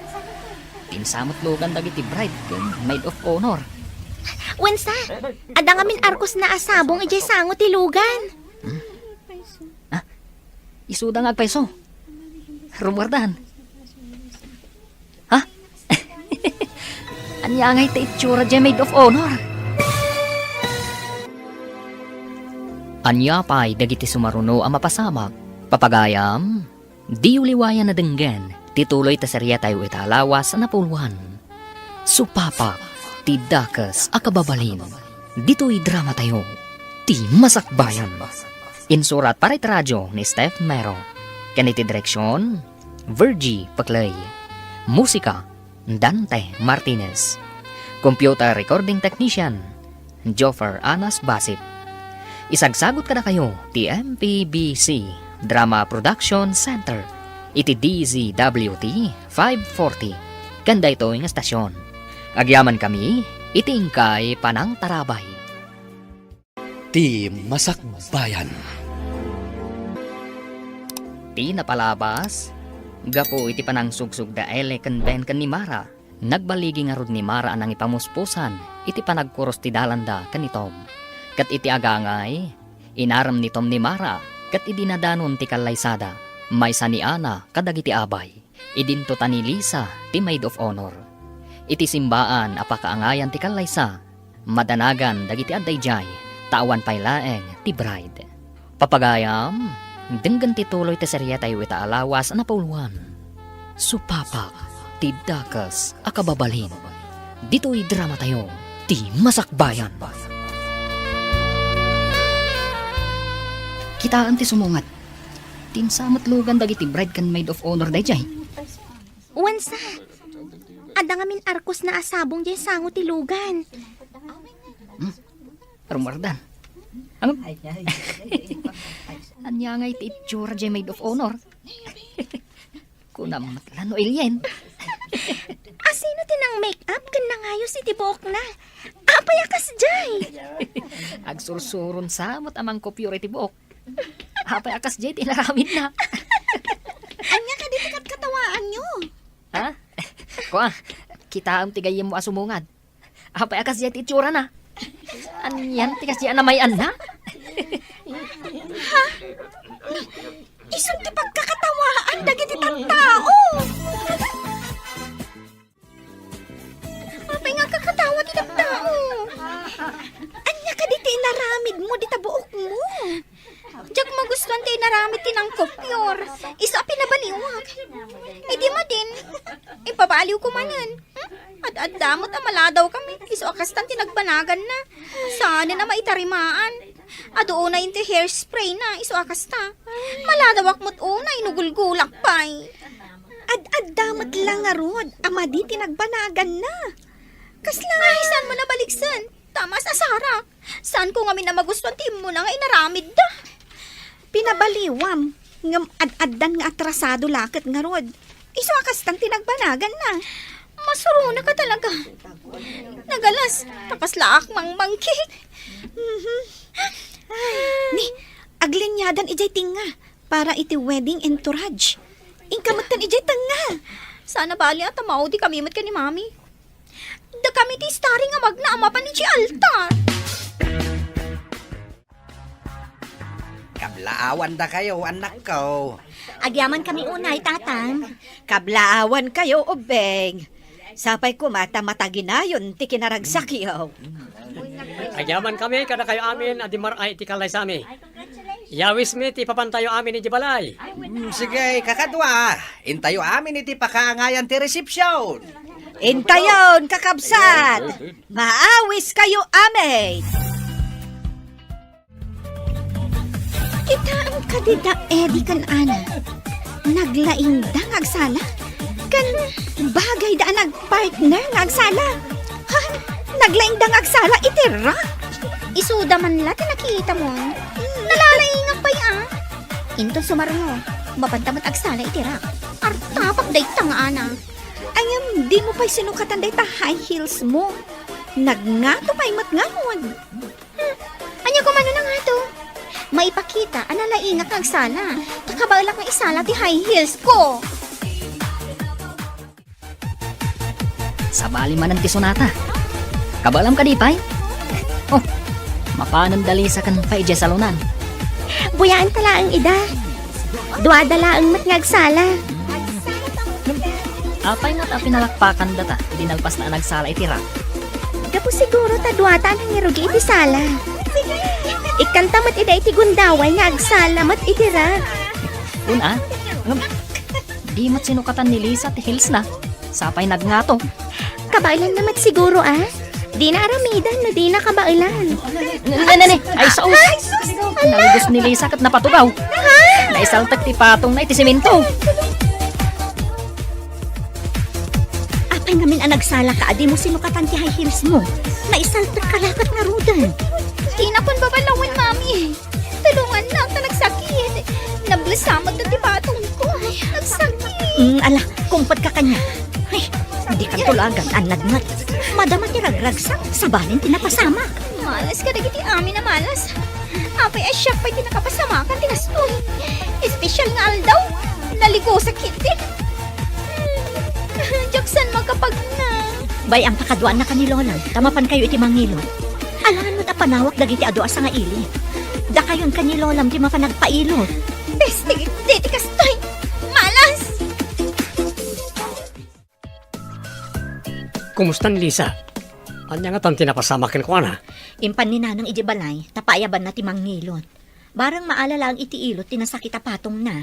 Pinsametlugan dagiti bride ken maid of honor. Wen sa, adda ngamin arkosna a sabong idiay sango ti lugan. Hmm? Ah, isuda nga agpayso. Rumuardan. Ha? Ania ngay ti itsura diay maid of honor? Ania pay dagiti sumaruno a mapasamak? Papagayam, diyo liwayan a denggen ti tuloy ta seriatayo ita a lawas a napuloan. Supapak ti dakes a kababalin. Ditoy dramatayo, ti Masakbayan. Insurat para iti radio ni Steph Mero. Ken iti direksion, Virgie Paclay. Musika, Dante Martinez. Computer recording technician, Joffer Anas Basit. Isagsagut kadakayo ti M P B C Drama Production Center iti D Z W T five forty ken daytoy nga estasion. Agyamankami iti inkay panangtarabay. Ti Masakbayan. Ti napalabas, gapu iti panangsugsuda Ele ken Ben ken ni Mara, nagbaligi ngarud ni Mara a nangipamuspusan iti panagkuros ti dalanda ken ni Tom. Ket iti agangay, inarem ni Tom ni Mara ket idi nadanon ti kallaysada, maysa ni Ana kadagiti abay. Idinto ta ni Lisa ti maid of honor. Iti simbaan a pakaangayan ti kallaysa, madanagan dagiti adda idiay, ta awan pay laeng ti bride. Papagayam, denggen ti tuloy ti seriatayo ita a lawas a napuloan. Supapak ti dakes a kababalin. Ditoy dramatayo, ti Masakbayan. Kitaem ti sumungad. Tinsa met lugan dagiti bride ken maid of honor daydiay. Wen sa, adda ngamin arkosna a sabong diay sango ti lugan. Hmm? Rumuardan. Ang... Ania ngay ti itsura diay maid of honor? Kunam met la no alien. Asino ti nang-make up ken nangayos iti buokna? Apay a kasdiay? Agsursuron sa met a mangkupyor iti buok. Apay a kasdiay ti inaramidna? Ania kadi ti katkatawaanyo? Ha? Kua, kitaem ti gayyemmo a sumungad. Apay a kasdiay ti itsurana? Anian ti kasdiay a namay-anna? Ha? Isu ti pagkakatawaan dagiti tattao. Apay nga agkakatawa ti tattao? Ania kadi ti inaramidmo dita buokmo? Diak magustuan ti inaramid ti nangkupyor. Isu a pinabaliwak. Idi madin, ipabaliwko manen. Hmm? Ad-adda met a maladawkami. Isu a kastan ti nagbanaganna. Saanen a maitarimaan. Adu unay ti hairspray na. Isu a kasta. Maladawak met unay no gulgulak pay. Ad-adda met la ngarud a madi ti nagbanaganna. Kasla nga saan mo nabaliksen? Tamas a sarak. Saanko ngamin a magustuan ti immuna nga inaramidda. Pinabaliwam, ngem ad-addan nga atrasado la ket ngarud. Isu a kastan ti nagbanaganna. Masuronaka talaga. Nagalas, ta kaslaak mangmangkit. Mhm. Ay, ni, agliniadan idiay tengnga para iti wedding entourage. Inka metten idiay tengnga. Saan a bali a ta maudikami met ken ni Mami. Dakami ti starring a magna a mapan idiay altar. Kablaawandakayo, annakko. Agyamankami unay, Tatang. Kablaawankayo, ubbing. Sapay koma ta mataginayon ti kinaragsakyo. Agyamankami kadakayo amin a dimar-ay iti kallaysami. Yawismi ti ipapantayo amin idiay balay. Mm, sige, kakadua. Intayo amin iti pakaangayan ti resepsyon. Intayon, kakabsat! Maawis kayo amin! Kitaem kadi da Eddie ken Ana. Naglaingda nga agsala. Ken bagayda a nagpartner nga agsala. Ha? Naglaingda nga agsala iti rak? Isuda man la ti nakitamon. Nalalaingak pay a. Inton sumarno, mapanta met agsala iti rak. Artapak dayta nga Ana. Ngem dimo pay sinukatan dayta high heels mo. Nagngato pay met ngarud. Hmm, ania ko mano nangato? Maipakita a nalaingak nga agsala. Ta kabaelak nga isala ti high heels ko. Sabali manen ti sonata. Kabaelam kadi pay? Oh, mapanen da Lisa ken pay idiay salonan. Buyaenta laeng ida. Duada laeng met nga agsala. Apay met a pinalakpakandata idi nalpasta a nagsala iti rak? Gapu siguro ta duata a nangirugi iti sala. Ikkanta met ida iti gundaway nga agsala met iti rak. Una, ngem di met sinukatan ni Lisa ti heelsna. Sapay nagngato. Kabaelanna met siguro a. Dina aramidan no dina kabaelan. Ne, ne, ne, ay, sao. Ay, sus! Nalugos ni Lisa ket napatugaw. Ha? Naisaltek ti patongna iti semento. Apay ngamin a nagsalaka a dimo sinukatan ti high heels mo? Naisaltek ka la ket ngaruden. Dinakon babalawen, Mami. Tulongannak ta nagsakit. Nablesa met ti patongko. Nagsakit. Mm, ala, kumpet ka kaniak. Ay, dika tulagan, annad met. Madama ti ragragsak, sabali ti napasamak. Malas kadagiti amin a malas. Apay a siak pay ti nakapasamakan ti kastoy. Espesyal nga aldaw, naligusak ketdi. Diak saan makapagna. Bay-am ta kaduaanna ken ni Lolam, ta mapankayo iti mangilot. Alangan met a panawak dagiti adu a sangaili. Dakayon ken ni Lolam ti mapan agpailot. Peste dagiti kastoy! Malas! Kumusta ni Lisa? Ania ngatan ti napasamak kenkuana? Impan ni Nanang idiay balay, ta paayabanna ti mangilot. Bareng maala laeng iti ilot ti nasakit a patongna.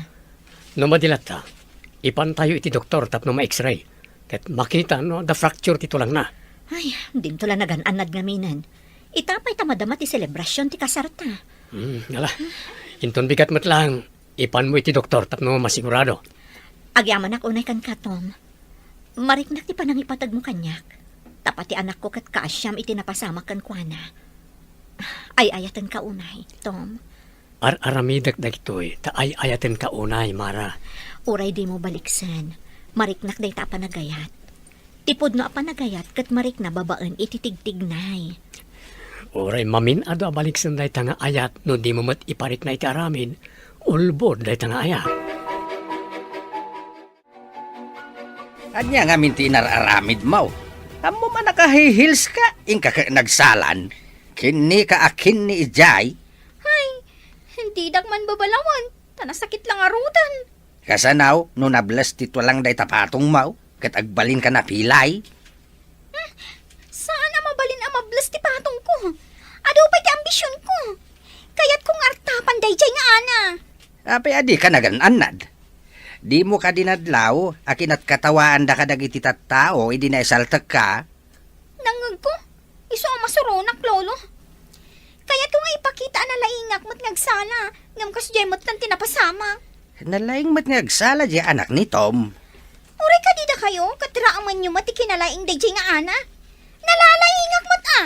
No madi latta, ipantayo iti doktor tapno ma-X-ray, ket makita no adda fracture ti tulangna. Ay, dinto la nagan-annad ngaminen. Ita pay ta madama ti selebrasion ti kasarta. Hmm, ala. Inton bigat met laeng, ipanmo iti doktor tapno masigurado. Agyamanak unay kenka, Tom. Mariknak ti panangipategmo kaniak. Ta pati anakko ket kaasiam iti napasamak kenkuana. Ay-ayatenka unay, Tom. Ar-aramidek dagitoy ta ay-ayatenka unay, Mara. Uray dimo baliksen, mariknak dayta a panagayat. Ti pudno a panagayat ket marikna babaen iti tigtignay. Uray mamin-adu a baliksen dayta nga ayat no dimo met iparikna iti aramid, ulbod dayta nga ayat. Ania ngamin ti inar-aramidmo? Ammom a naka-high heels ka, inka ket nagsalan. Kinnika a kinni idiay. Hay, didak man babalawan, ta nasakit la ngaruden. Kasano no nables ti tulang dayta patongmo, ket agbalinka napilay? Hmm, saan a mabalin a mables ti patongko. Adu pay ti ambisionko. Kayatko nga artapan daydiay nga Ana. Apay a dika nagan-annad? Dimo kadi nadlaw a kinatkatawaanda kadagiti tattao idi naisaltekka? Nangngegko, isu a masuronak, Lolo. Kayatko nga ipakita a nalaingak met nga agsala, ngem kasdiay metten ti napasamak. Nalaing met nga agsala diay anak ni Tom. Uray kadi dakayo, ket raemenyo met ti kinalaing daydiay nga Ana. Nalalaingak met a!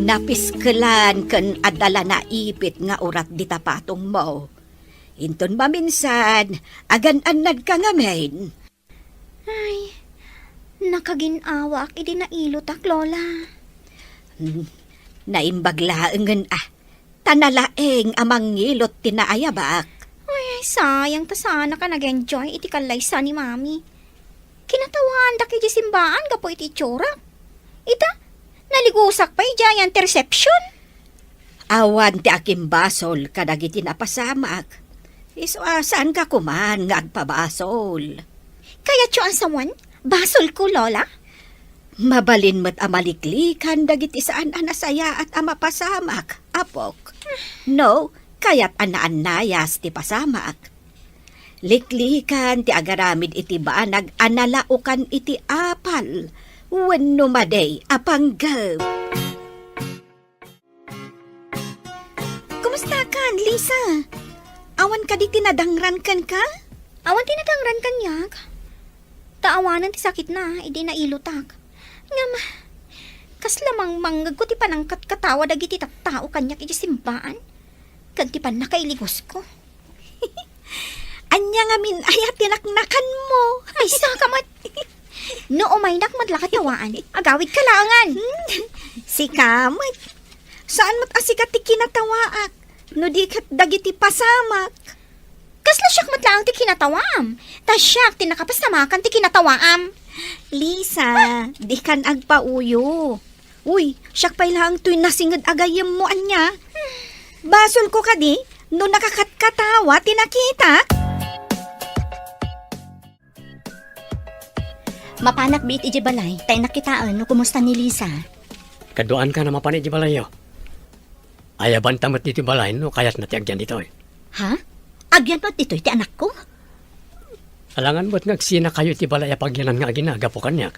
Napiskelan ken adda la naipit nga urat dita patongmo. Inton maminsan, agan-annadka ngamin. Ay, nakagin-awaak idi nailotak, Lola. Hmm, naimbag laengen a, ta nalaeng a mangilot ti naayabak. Ay, ay, sayang ta saanak a nag-enjoy iti kallaysa ni Mami. Kinatawaandak idiay simbaan gapu iti itsurak. Ita, naligusak pay idiay interception. Awan ti akimbasol kadagiti napasamak. Isu a, saanka koman nga agpabasol. Kayatyo a sawen, basolko, Lola? Mabalin met a maliklikan dagiti saan a nasayaat a mapasamak, apok. No, kayat a naannayas ti pasamak. Liklikan ti agaramid iti banag a nalaokan iti apal wenno madi a panggep. Kumustakan, Lisa? Awan kadi ti nadangran kenka? Awan ti nadangran kaniak. Ta awanen ti sakitna idi nailotak. Ngem, kasla mangmangngegko ti panangkatkatawa dagiti tattao kaniak iti simbaan ken ti pannakailigusko. Ania ngamin aya ti naknakanmo? Ay, saka met. No umaynak met la katawaan, agawidka laengen. Hmm, sika met. Saan met a sika ti kinatawaak, no di ket dagiti pasamak. Kasla siak met laeng ti kinatawaam, ta siak ti nakapasamakan ti kinatawaam. Lisa, dikan agpauyo. Uy, siak pay laeng toy nasinged a gayyemmo, ania? Basolko kadi no nakakatkatawa ti nakitak? Mapanak biit idiay balay, ta innak kitaen no kumusta ni Lisa. Kaduaanka a mapan idiay balayyo. Ayabanta met ditoy balay no kayatna ti agyan ditoy. Ha? Agyan met ditoy ti anakko? Alangan met nga agsinakayo iti balay a pagyanan nga agina gapu kaniak.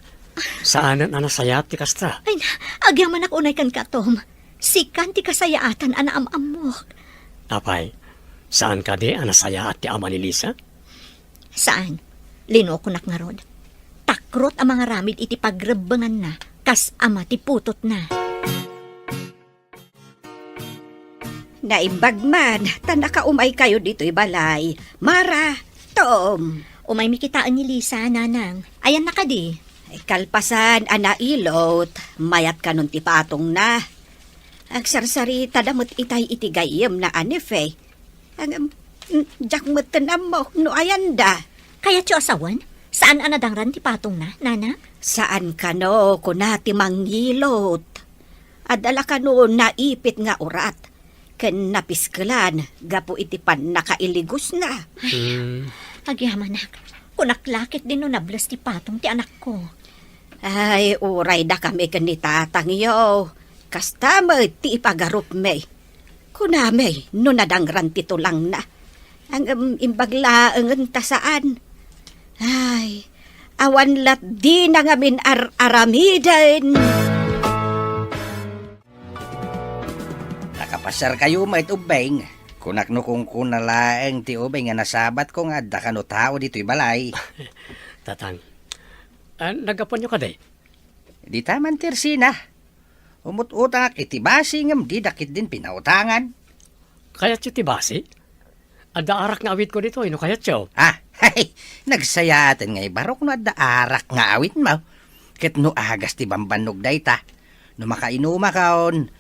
Saanen a nasayaat ti kasta. Ay, agyamanak unay kenka, Tom. Sikan ti kasayaatan a naam-ammok. Apay, saan kadi a nasayaat ti ama ni Lisa? Saan. Linokonak ngarud. Takrot a mangaramid iti pagrebbenganna kas ama ti putotna. Naimbag man ta nakaumaykayo ditoy balay, Mara, Tom. Umaymi kitaen ni Lisa, Nanang. Ayanna kadi? Kalpasan a nailot, mayat kanon ti patongna. Agsarsaritada met itay iti gayyemna a Nefe. Ngem, mm, diak metten ammo no ayanda. Kayatyo a sawen? Saan a nadangran ti patongna, Nanang? Saan kano, kuna ti mangilot. Adda la kano naipit nga urat ken napiskelan gapu iti pannakailigusna. Hmm. Agyamanak, kunak la ketdi no nables ti patong ti anakko. Ay, uray dakami ken ni tatangyo. Kasta met ti ipagarupmi. Kunami no nadangran ti tulangna. Ngem imbag laengen ta saan. Ay, awan lat dina ngamin ar-aramiden. Nakapasiarkayo met, Ubing. Kunak no kunkuna laeng ti ubing a nasabatko nga adda kano tao ditoy balay. Tatang, ah, naggapuanyo kadi? Dita man ti ersina. Umut-utangak iti basi ngem dida ketdin pinautangan. Kayatyo ti basi? Adda arak nga awitko ditoy, no kayatyo. Ah, hay, nagsayaaten nga ibarok no adda arak nga awitmo. Ket no agas ti bambannog dayta, no makainumakon,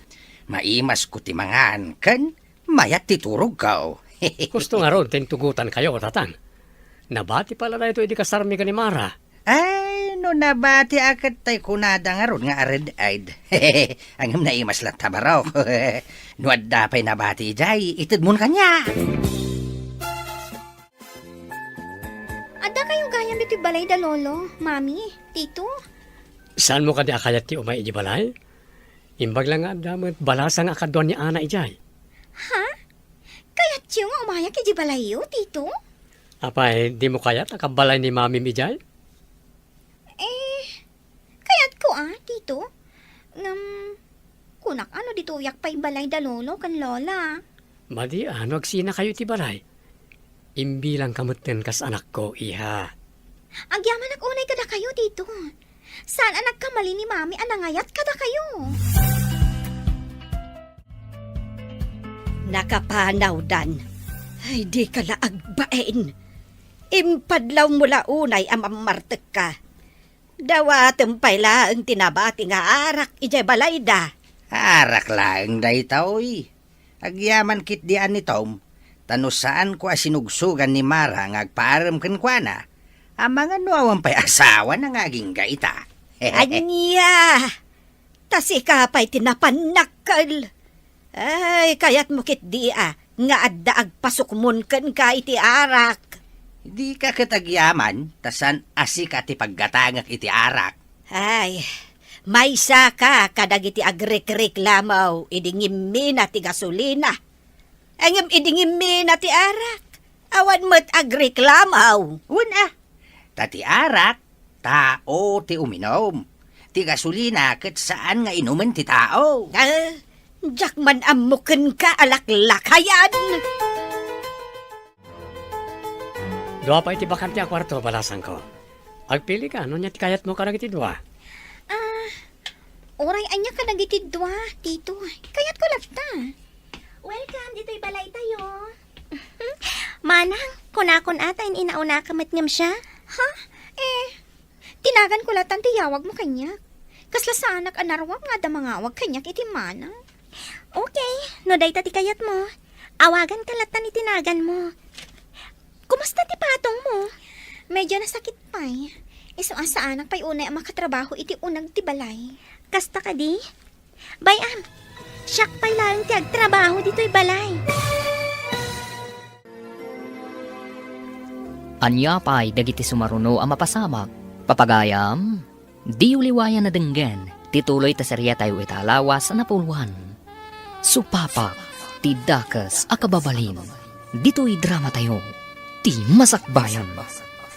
maimasko ti mangan ken mayat ti turogko. Gusto ngarud ti intugotankayo, Tatang. Nabati pay la daytoy idi kasarmi ken ni Mara. Ay, no nabati a ket tay kunada ngarud nga a red-eyed. Ngem naimas latta barok. No adda pay nabati idiay, itedmon kaniak. Adda kayo gayam ditoy balay da Lolo, Mami, Tito? Saanmo kadi a kayat ti umay idiay balay? Imbag la nga adda met balasang a kaduan ni Ana idiay. Ha? Kayatyo nga umayak idiay balayyo, Tito? Apay, dimo kayat a kabalay ni Mamim idiay? Eh, kayatko a, Tito. Ngem, kunak a no ditoyak pay balay da Lolo ken Lola. Madi a no agsinakayo iti balay. Imbilangka metten kas anakko, iha. Agyamanak unay kadakayo, Tito. Saan a nagkamali ni Mami a nangayat kadakayo? Nakapanawdan. Ay, dika la agbain. Impadlawmo la unay a mammartekka. Dawatem pay laeng ti nabati nga arak idiay balayda. Arak laeng daytoy. Agyaman ketdi a ni Tom, ta no saanko a sinugsugan ni Mara nga agpaarem kenkuana, amangan no awan pay asawana nga agingga ita. Ania? Ta sika pay ti napannakkel. Ay, kayatmo ketdi a nga adda agpasukmon kenka iti arak. Dika ket agyaman, ta saan a sika ti paggatangek iti arak. Ay, maysaka kadagiti agrikriklamo idi ngimmina ti gasolina. Ngem idi ngimmina ti arak, awan met agreklamaw. Wen a, ta ti arak, tao ti uminum. Ti gasolina ket saan nga inumen ti tao. Ah, diak man ammo kenka a laklakayan. Dua pay ti bakante a kuarto, balasangko. Agpili ka, no ania ti kayatmo kadagiti dua? Ah, uray ania kadagiti dua, Tito. Kayatko latta. Welcome ditoy balaytayo. Manang, kunakon a ta in-inaunaka met ngem siya? Ha? Eh, tinaganko latta ti yawagmo kaniak. Kasla saanak a naruam nga adda mangawag kaniak iti manang. Okay, no dayta ti kayatmo, awaganka latta iti naganmo. Kumusta ti patongmo? Medyo nasakit pay. Isu a saanak pay unay a makatrabaho iti uneg ti balay. Kasta kadi? Bay-am, siak pay laeng ti agtrabaho ditoy balay. Ania pay dagiti sumaruno a mapasamak? Papagayam, diyo liwayan a denggen ti tuloy ta seriatayo ita a lawas a napuloan. Supapak ti dakes a kababalin. Ditoy dramatayo, ti Masakbayan.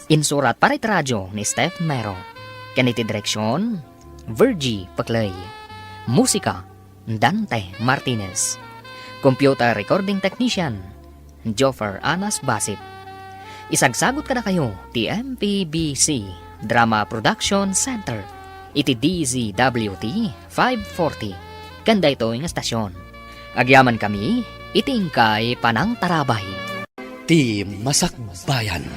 Insurat para iti radio ni Steph Mero. Ken iti direksion, Virgie Paclay. Musika, Dante Martinez. Computer recording technician, Joffer Anas Basit. Isagsagut kadakayo ti M P B C Drama Production Center iti D Z W T five forty ken daytoy nga stasyon. Agyamankami iti inkay panangtarabay. Ti Masakbayan.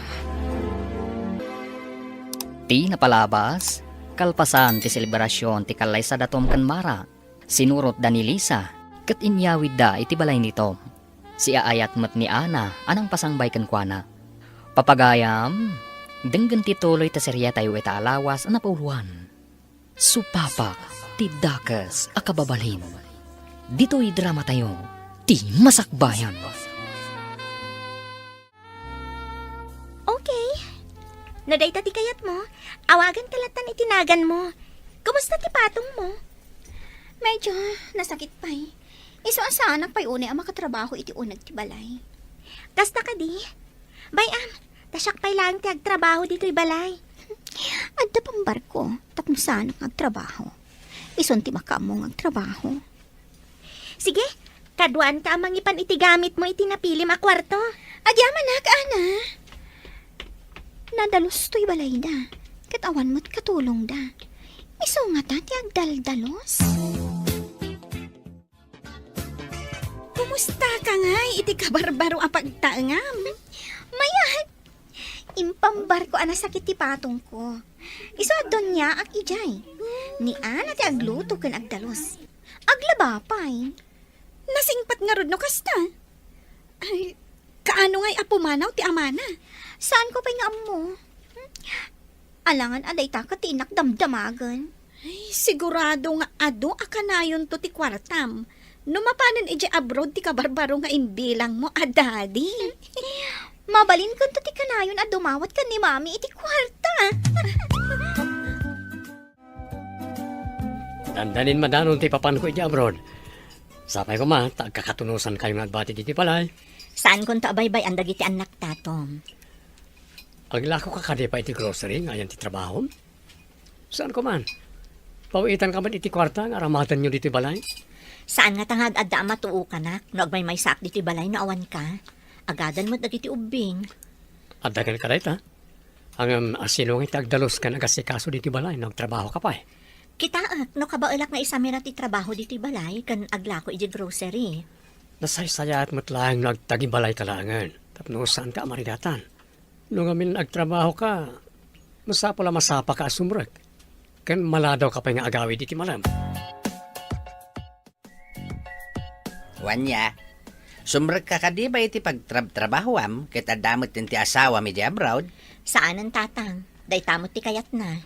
Ti napalabas, kalpasan ti selebrasyon ti kallaysa da Tom ken Mara, sinurotda ni Lisa ket inyawidda iti balay ni Tom. Siaayat met ni Ana a nangpasangbay kenkuana. Papagayam, denggen ti tuloy ta seriatayo ita a lawas a napuloan. Supapak ti dakes a kababalin. Ditoy dramatayo, ti Masakbayan. Okay. No dayta ti kayatmo, awaganka latta iti naganmo. Kumusta ti patongmo? Medyo nasakit pay. Isu a saanak pay unay a makatrabaho iti uneg ti balay. Kasta kadi? Bay-am, ta siak pay laeng ti agtrabaho ditoy balay. Adda pambarko tapno saanak nga agtrabaho. Isun ti makaammo nga agtrabaho. Sige, kaduaanka a mangipan iti gamitmo iti napilim a kuarto. Agyamanak, Ana. Nadalus toy balayda, ket awan met katulongda. Isu ngata ti agdaldalos. Kumustaka ngay iti kabarbaro a pagtaengam? Mayat! Impambarko a nasakit ti patongko. Isu a doniaak idiay. Ni Ana ti agluto ken agdalus. Aglaba pay. Nasingpet ngarud no kasta? Ay, kaano ngay a pumanaw ti amana? Saanko pay nga ammo. Alangan a dayta ket ti innak damdamagen. Ay, sigurado nga adu a kanayonto ti kuartam no mapanen idiay abroad ti kabarbaro nga imbilangmo a daddy. Mabalinkonto ti kanayon a dumawat ken ni Mami iti kuarta. Dandanin madanon ti papanko idiay abroad. Sapay koma ta agkakatunosankayo nga agbati ditoy balay. Saankonto a baybay-an dagiti annakta, Tom. Aglakoka kadi pay iti grocery nga ayan ti trabahom? Saanko man. Pawiitanka met iti kuarta nga aramatenyo ditoy balay? Saan ngata nga ad-adda a matuokanak no agmaymaysaak ditoy balay no awanka. Agadan met dagiti ubbing. Adda kenka dayta? Ngem asino nga iti agdalus ken agasikaso ditoy balay no agtrabahoka pay? Kitaek no kabaelak nga isamira ti trabaho ditoy balay ken aglako idiay grocery. Nasaysayaat met laeng no agtagibalayka laengen tapno saanka a marigatan. No ngamin agtrabahoka, masapul a masapaka a sumrek ken maladawka pay nga agawid iti malem. Wen a, sumrekka kadi pay iti pagtrabtrabahoam ket adda met ti asawam idiay abroad? Saanen, Tatang. Dayta met ti kayatna.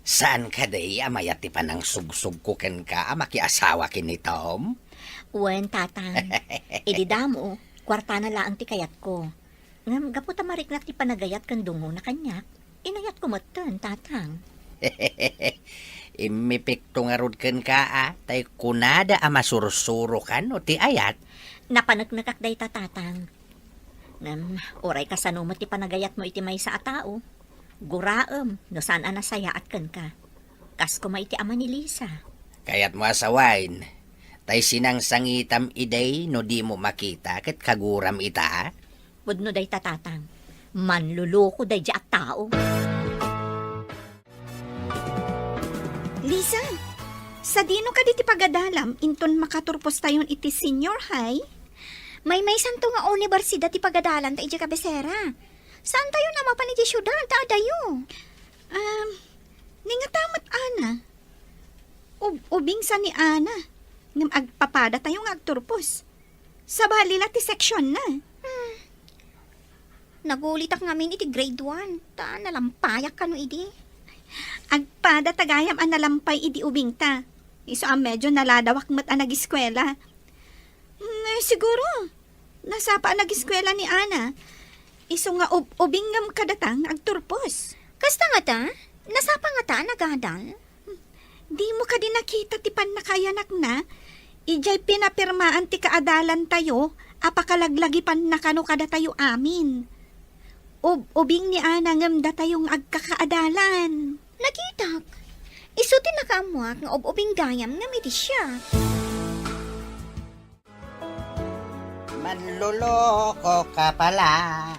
Saan kadi a mayat ti panangsugsugko kenka a makiasawa ken ni Tom? Wen, Tatang. Idi damo, kuartana laeng ti kayatko. Ngem gapu ta mariknak ti panagayat ken dungona kaniak, inayatko metten, Tatang. Immipikto ngarud kenka a, tay kunada a masursuro kano ti ayat? Napaneknekak dayta, Tatang. Ngem, uray kasano met ti panagayatmo iti maysa a tao, guraem no saan a nasayaat kenka. Kas koma iti ama ni Lisa. Kayatmo a sawen, tay sinangsangitam idi no dimo makita ket kaguram ita? Pudno dayta, tatang. Manluloko daydi a tao. Lisa, sadino kadi ti pagadalam inton makaturpostayon iti senior high? Maymaysanto nga universidad ti pagadalanta idiay kabesera. Saantayon a mapan idiay siudad ta adayo. Um, ninga ta met, Ana. Ub-, ubing sa ni Ana. Ngem agpapadatayo nga agturpos. Sabali la ti seksionna. Hmm. Nagulitak ngamin iti grade one, ta nalampayak kano idi. Agpadata gayam a nalampay idi ubingta. Isu a medyo naladawak met a nagiskuela. Mm, siguro, nasapa a nagiskuela ni Ana. Isu nga ub-, ubing ngem kadata nga agturpos. Kasta ngata? Nasapa ngata a nagadal? Dimo kadi nakita ti pannakaayanakna? Idiay pinapirmaan ti kaadalantayo a pakalaglagipanna kano kadatayo amin. Ub-, ubing ni Ana ngem datayo nga agkakaadalan. Nakitak. Isu ti nakaammoak nga ub-ubing gayam ngem iti siak. Manloloko ka pala.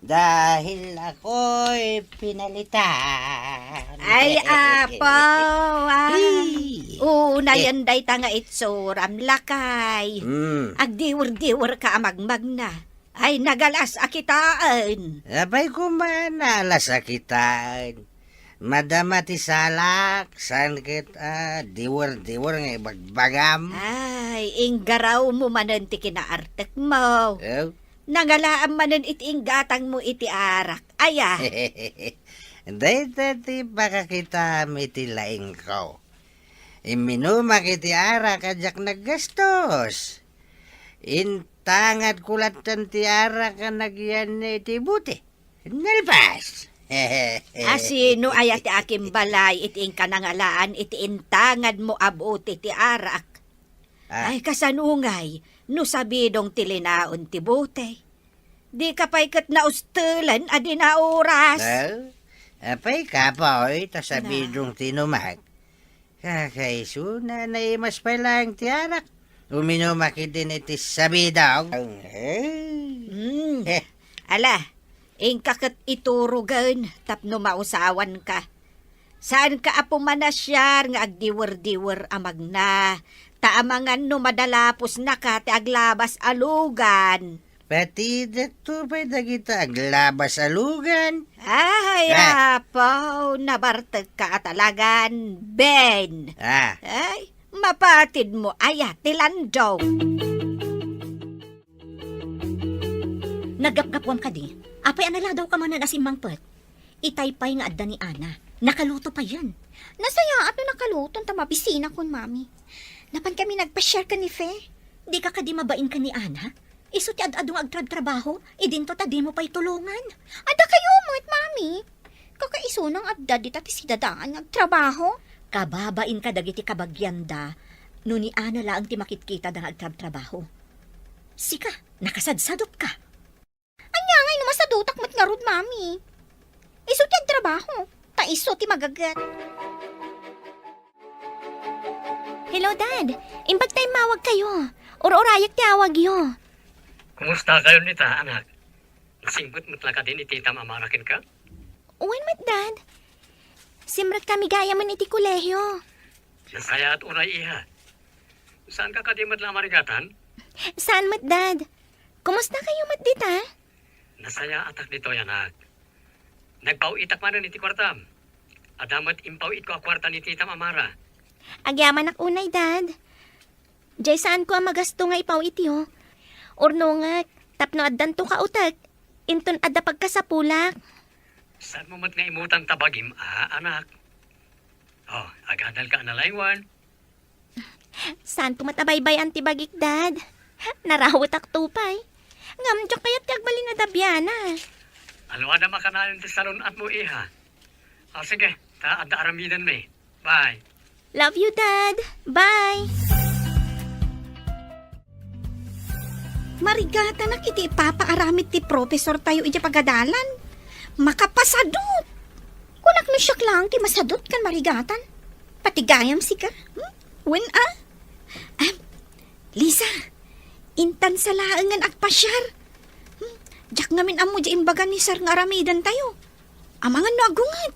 Dahil ako'y pinalitan. Ay, apo, ah. Hey! Unayen dayta nga itsuram, lakay. Mm. Agdiwer-diwer ka a magmagna. Ay, nagalas a kitaen. Apay koma, nagalas a kitaen. Madama ti salak, saan ket, ah, diwer-diwer nga ibagbagam. Ay, inggaraw mo manen ti kinaartek mo. Eh? Nangalaam manen iti inggatang mo iti arak. Aya? Dayta ti pakakitaam iti laingko. Imminumak iti arak a diak naggastos. Intangadko latten ti arak a nagyan iti bote. Nalpas! Asino aya ti akimbalay iti inka nangalaan iti intangadmo a bote ti arak? Ah. Ay, kasano ngay no sabidong ti linaon ti bote? Dika pay ket naustelen a di nauras. Well, apay kapoy, ta sabidong ti inumak. Kakaisuna, naimas pay laeng ti arak. Uminumak idin iti sabidong. Hmm. Eh. Ala, inka ket iturogen tapno mausawanka. Saanka a pumanasiar nga agdiwer-diwer a magna, ta amangan no madalaposnaka ti aglabas a lugan. Patidekto pay dagita aglabas a lugan. Ay, ah. Apo, nabartekka a talagan, Ben. Ah. Ay, mapatid mo aya ti landong. Naggapgapuam kadi, apay a naladawka manen a simmangpet? Itay pay nga adda ni Ana, nakaluto payen. Nasayaat no nakaluton ta mabisinakon, Mami. Napan kami nagpasiar ken ni Fe. Dika kadi mabain ken ni Ana? Isu ti ad-adu nga agtrabtrabaho, idinto ta dimo pay tulongan. Adda kayo met, Mami. Kakaisuna nga adda dita ti sidadaan nga agtrabaho. Kababain ka dagiti kabagianda no ni Ana laeng ti makitkitada nga agtrabtrabaho. Sika, nakasadsadop ka. Ania ngay no masadutak met ngarud, Mami? Isu ti agtrabaho, ta isu ti magaget. Hello, Dad. Imbag ta immawag kayo. Ur-urayek ti awagyo. Kumusta kayo nita, anak? Nasingpet met la kadin ni Tita Mama kenka? Wen met, Dad. Simrek kami gayamen iti kolehio. Nasayaat unay, iha. Saanka kadi met la a marigatan? Saan met, Dad. Kumusta kayo met dita? Nasayaatak ditoy, anak. Nagpaw-itak manen iti kuartam. Adda met impaw-itko a kuarta ni Tita Mama. Agyamanak unay, Dad. Jay saanko a magasto nga ipaw-ityo. Urnongek, tapno addanto kautek, inton adda pagkasapulak. Saanmo met nga imutang ta bagim a, anak? Oh, agadalka a nalaingwan. Saanko met a baybay-an ti bagik, Dad. Narawetakto pay. Ngem diak kayat ti agbalin a dabiana. Alwadam a kanayon ti salun-atmo, iha. Ah, sige, ta adda aramidenmi. Bye. Love you, Dad. Bye. Marigatanak iti ipapaaramid ti profesortayo idiay pagadalan. Makapasadut! Kunak no siak laeng ti masadut ken marigatan. Pati gayam sika. Hmm? Wen a? Ah, Lisa, intan sa laengen agpasiar. Hmm? Diak ngamin ammo diay imbaga ni Sir nga aramidentayo. Amangan no aggunget.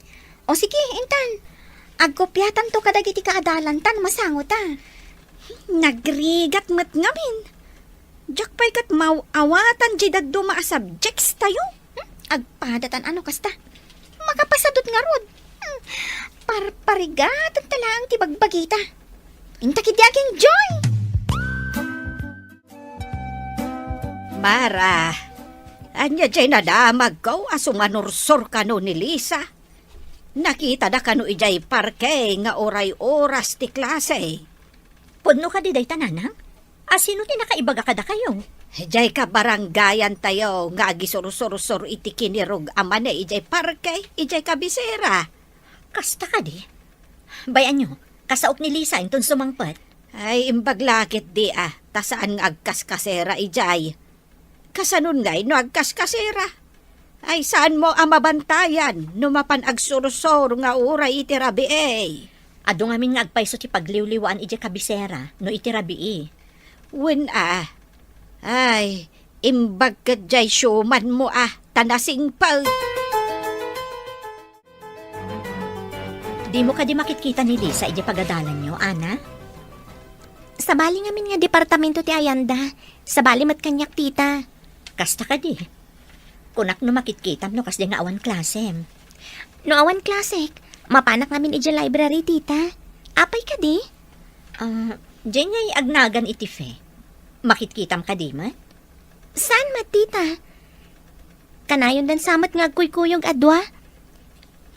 O sige, intan. Agkopiatanto kadagiti kaadalan ta no masango ta. Nagrigat met ngamin. Diak pay ket maaw-awatan diay dadduma a subjects tayo. Hmm? Agpadatan ano kasta. Makapasadut ngarud. Hmm. Parparigatan ta laeng ti bagbagita. Inta ketdi ag-enjoy! Mara, ania diay nadamagko a sumanursor kano ni Lisa? Nakitada kano idiay parke nga uray oras ti klase? Pudno kadi dayta, nanang? A sino ti nakaibaga kadakayo? Diay kabarangayantayo nga agisursursor iti kinirog a mani idiay parke, idiay kabisera. Kasta kadi? Bay-anyo, kasaok ni Lisa inton sumangpet. Ay, imbag la ketdi a, ta saan nga agkaskasera idiay. Kasanon ngay no agkaskasera? Ay, saanmo a mabantayan no mapan agsursor nga uray iti rabii? Adu ngamin nga agpayso ti pagliwliwaan idiay kabisera no iti rabii. Wen a. Ay, imbag ket diay siumanmo a, ta nasingpet. Dimo kadi makitkita ni Lisa idiay pagadalanyo, Ana? Sabali ngamin nga departamento ti ayanda. Sabali met kaniak, tita. Kasta kadi. Kunak no makitkitam no kasdi nga awan klasem. No awan klasek, mapanak ngamin idiay library, tita. Apay kadi? Ah, diay ngay agnagan iti Fe. Makitkitam kadi met? Saan met, tita? Kanayon dansa met nga agkuykuyog a dua.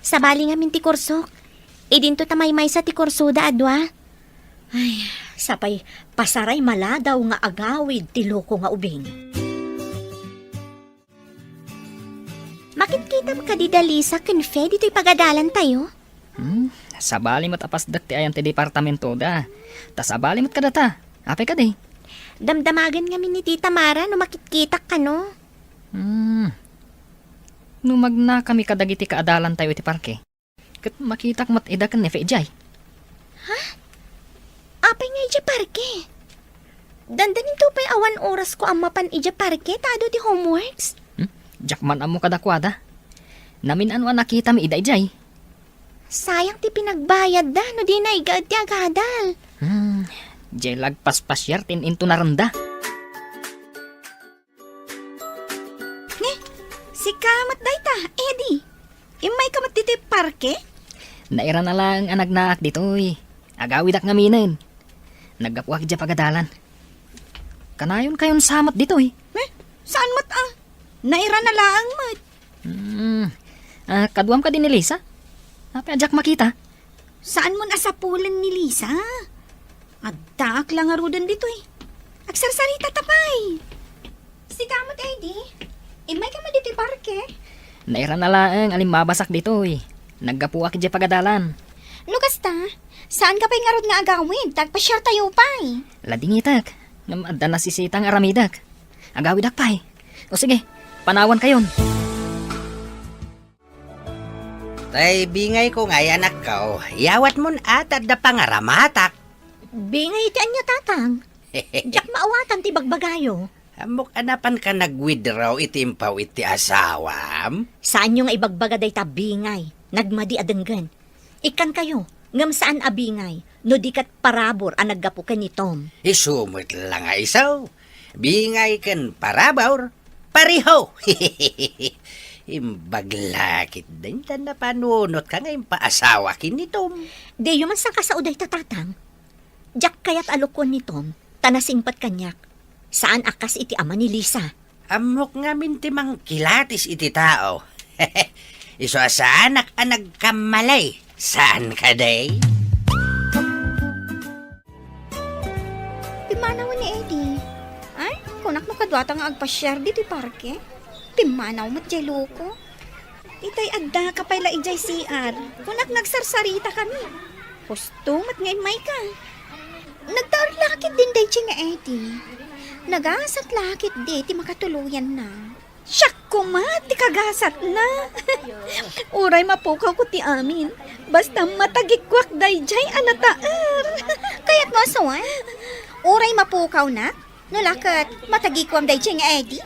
Sabali ngamin ti kursok. Idinto ta maymaysa ti kursoda a dua. Ay, sapay pasaray maladaw nga agawid ti loko nga ubing. Makitkitam kadi da Lisa ken Fe ditoy pagadalantayo? Hmm, sabali met a pasdek ti ayan ti departamentoda. Ta sabali met kadata. Apay kadi? Damdamagen ngamin ni Tita Mara no makitkitak kano. Hmm. No magnakami kadagiti kaadalantayo iti parke, ket makitak met ida ken ni Fe idiay. Ha? Apay nga idiay parke? Dandaninto pay awan orasko a mapan idiay parke ta adu ti homeworks? Hmm? Diak man ammo kadakuada. Namin-ano a nakitami ida idiay. Sayang ti pinagbayadda no di naigaed ti agadal. Hmm, diay la agpaspasiar ti in-intonarenda. Ne, sika met dayta, Eddie. Immayka met ditoy parke? Nairana laeng a nagnaak ditoy. Agawidak ngaminen. Naggapuak idiay pagadalan. Kanayonkayon sa met ditoy. Eh, saan met a? Nairana laeng met. Hmm. Ah, kaduam kadi ni Lisa? Apay a diak makita? Saanmon a sapulen ni Lisa? Addaak la ngaruden ditoy. Agsarsaritata pay. Sika met, Eddie. Immayka met ditoy parke? Nairana laeng a limmabasak ditoy. Naggapuak idiay pagadalan. No kasta, saanka pay ngarud nga agawid ta agpasiartayo pay? Ladingitek. Ngem adda nasisita nga aramidek. Agawidak pay. O sige, panawankayon. Tay bingayko ngay, anakko, yawatmon a ta adda pangaramatak. Bingay iti ania, tatang? Diak maawatan ti bagbagayo. Ammok a napanka nag-withdraw iti impaw iti asawam? Saanyo nga ibagbaga dayta bingay. Nagmadi a denggen. Ikkankayo, ngem saan a bingay, no di ket parabur a naggapu ken ni Tom. Isu met la nga isu. Bingay ken parabur, pareho. Imbag la ketdi ta napanunotka nga impaasawa ken ni Tom. Diyo man sangkasao dayta, tatang. Diak kayat a lokoen ni Tom, ta nasingpet kaniak. Saan a kas iti ama ni Lisa. Ammok ngamin ti mangkilatis iti tao. Isu a saanak a nagkammalay. Saan kadi? Pimmanawen ni Eddie. Ay, kunak no kaduata nga agpasiar ditoy parke. Pimmanaw met diay loko. Itay addaka pay la idiay C R. Kunak nagsarsaritakami. Husto met nga immayka. Nagtaer la ketdin daydiay nga Eddie. Nagasat la ketdi ti makatuloyanna. Siak koma ti kagasatna. Uray mapukawko ti amin, basta matagikuak daydiay a nataer. Kayatmo a suan? Uray mapukawnak, no la ket matagikuam daydiay nga Eddie?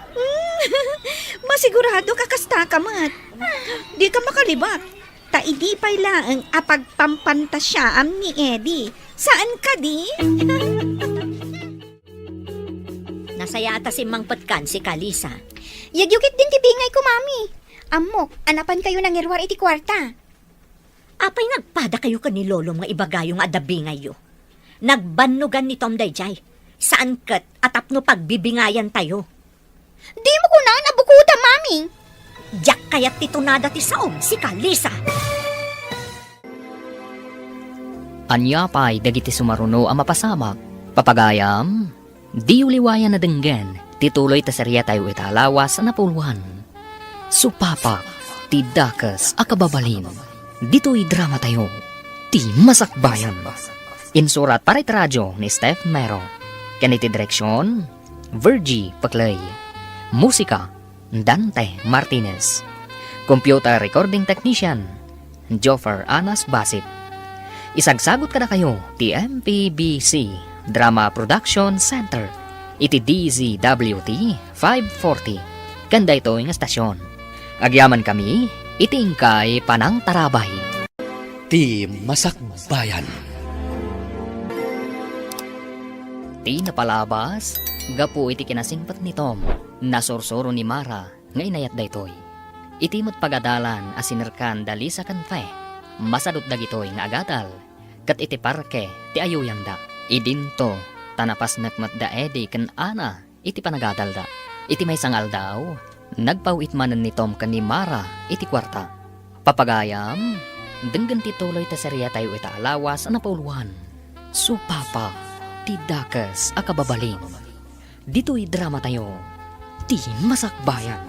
Masiguradok a kastaka met. Dika makalibak. Ta idi pay laeng a pagpampantasiaam ni Eddie, saan kadi? Nasayaat a simmangpetkan, sika, Lisa. Yagyugitdin ti bingayko, Mami. Ammok a napankayo nangiruar iti kuarta. Apay nga agpadakayo ken ni Lolom nga ibagayo nga adda bingayyo? Nagbannogan ni Tom daydiay. Saan ket a tapno pagbibingayantayo. Dimo kunan a bukodam, Mami. Diak kayat ti tunada ti saom, sika, Lisa. Ania pay dagiti sumaruno a mapasamak? Papagayam, diyo liwayan a denggen ti tuloy ta seriatayo ita a lawas a napuloan. Supapak ti dakes a kababalin. Ditoy dramatayo, ti Masakbayan. Insurat para iti radio ni Steph Mero. Ken iti direksion, Virgie Peclay. Musika, Dante Martinez. Computer recording technician, Joffer Anas Basit. Isagsagut kadakayo ti M P B C Drama Production Center iti D Z W T five forty ken daytoy nga stasyon. Agyamankami iti inkay panangtarabay. Ti Masakbayan. Ti napalabas, gapu iti kinasingpet ni Tom, nasursuro ni Mara nga inayat daytoy. Iti met pagadalan a sinerkan da Lisa ken Fe, masadut dagitoy nga agadal, ket iti parke ti ayuyanda. Idinto, ta napasnek met da Eddie ken Ana iti panagadalda. Iti maysa nga aldaw, nagpaw-it manen ni Tom ken ni Mara iti kuarta. Papagayam, denggen ti tuloy ta seriatayo ita a lawas a napauluan. Supapa ti dakes a kababalin. Ditoy dramatayo, ti Masakbayan.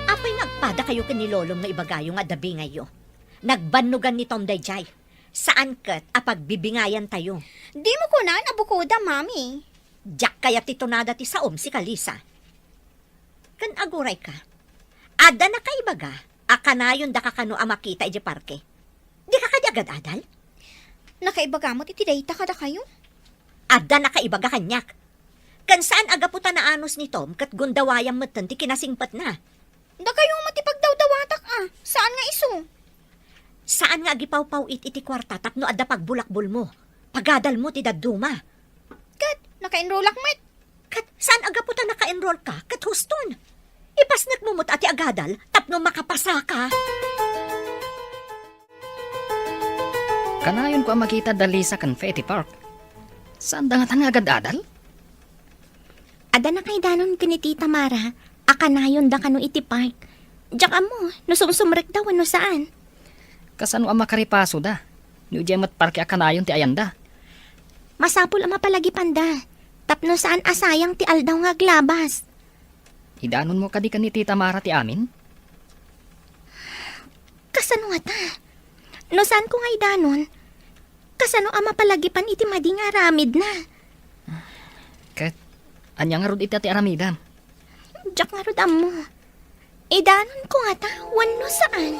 Apay nga agpadakayo ken ni Lolom nga ibagayo nga adda bingayyo? Nagbannogan ni Tom daydiay. Saan ket a pagbibingayantayo. Dimo kunan a bukodam, Mami. Diak kayat ti tunada ti saom, sika, Lisa. Ken agurayka, adda nakaibaga a kanayon daka kano a makita idiay parke. Dika kadi agad-adal? Nakaibaga met iti dayta kadakayo? Adda nakaibaga kaniak. Ken saan a gapu ta naanus ni Tom ket gundawayam metten ti kinasingpetna. Dakayo met ti pagdawdawatak a, saan nga isu? Saan nga agipawpaw-it iti kuarta tapno adda pagbulakbolmo, pagadalmo ti dadduma. Ket naka-enrollak met. Ket saan a gapu ta naka-enrollka ket huston. Ipasnekmo met a ti agadal tapno makapasaka. Kanayonko a makita da Lisa ken Fe iti park. Saanda ngata nga agad-adal? Adda nakaidanon ken ni Tita Mara a kanayonda kano iti park. Diak ammo no sumsumrekda wenno saan. Kasano a makaripasoda no idiay met parke a kanayon ti ayanda? Masapul a mapalagipanda tapno saan a sayang ti aldaw nga aglabas. Idanonmo kadi ken ni Tita Mara ti amin? Kasano ngata? No saanko nga idanon, kasano a mapalagipan iti madi nga aramidna? Ket ania ngarud ita ti aramidam? Diak ngarud ammo. Idanonko ngata wenno saan?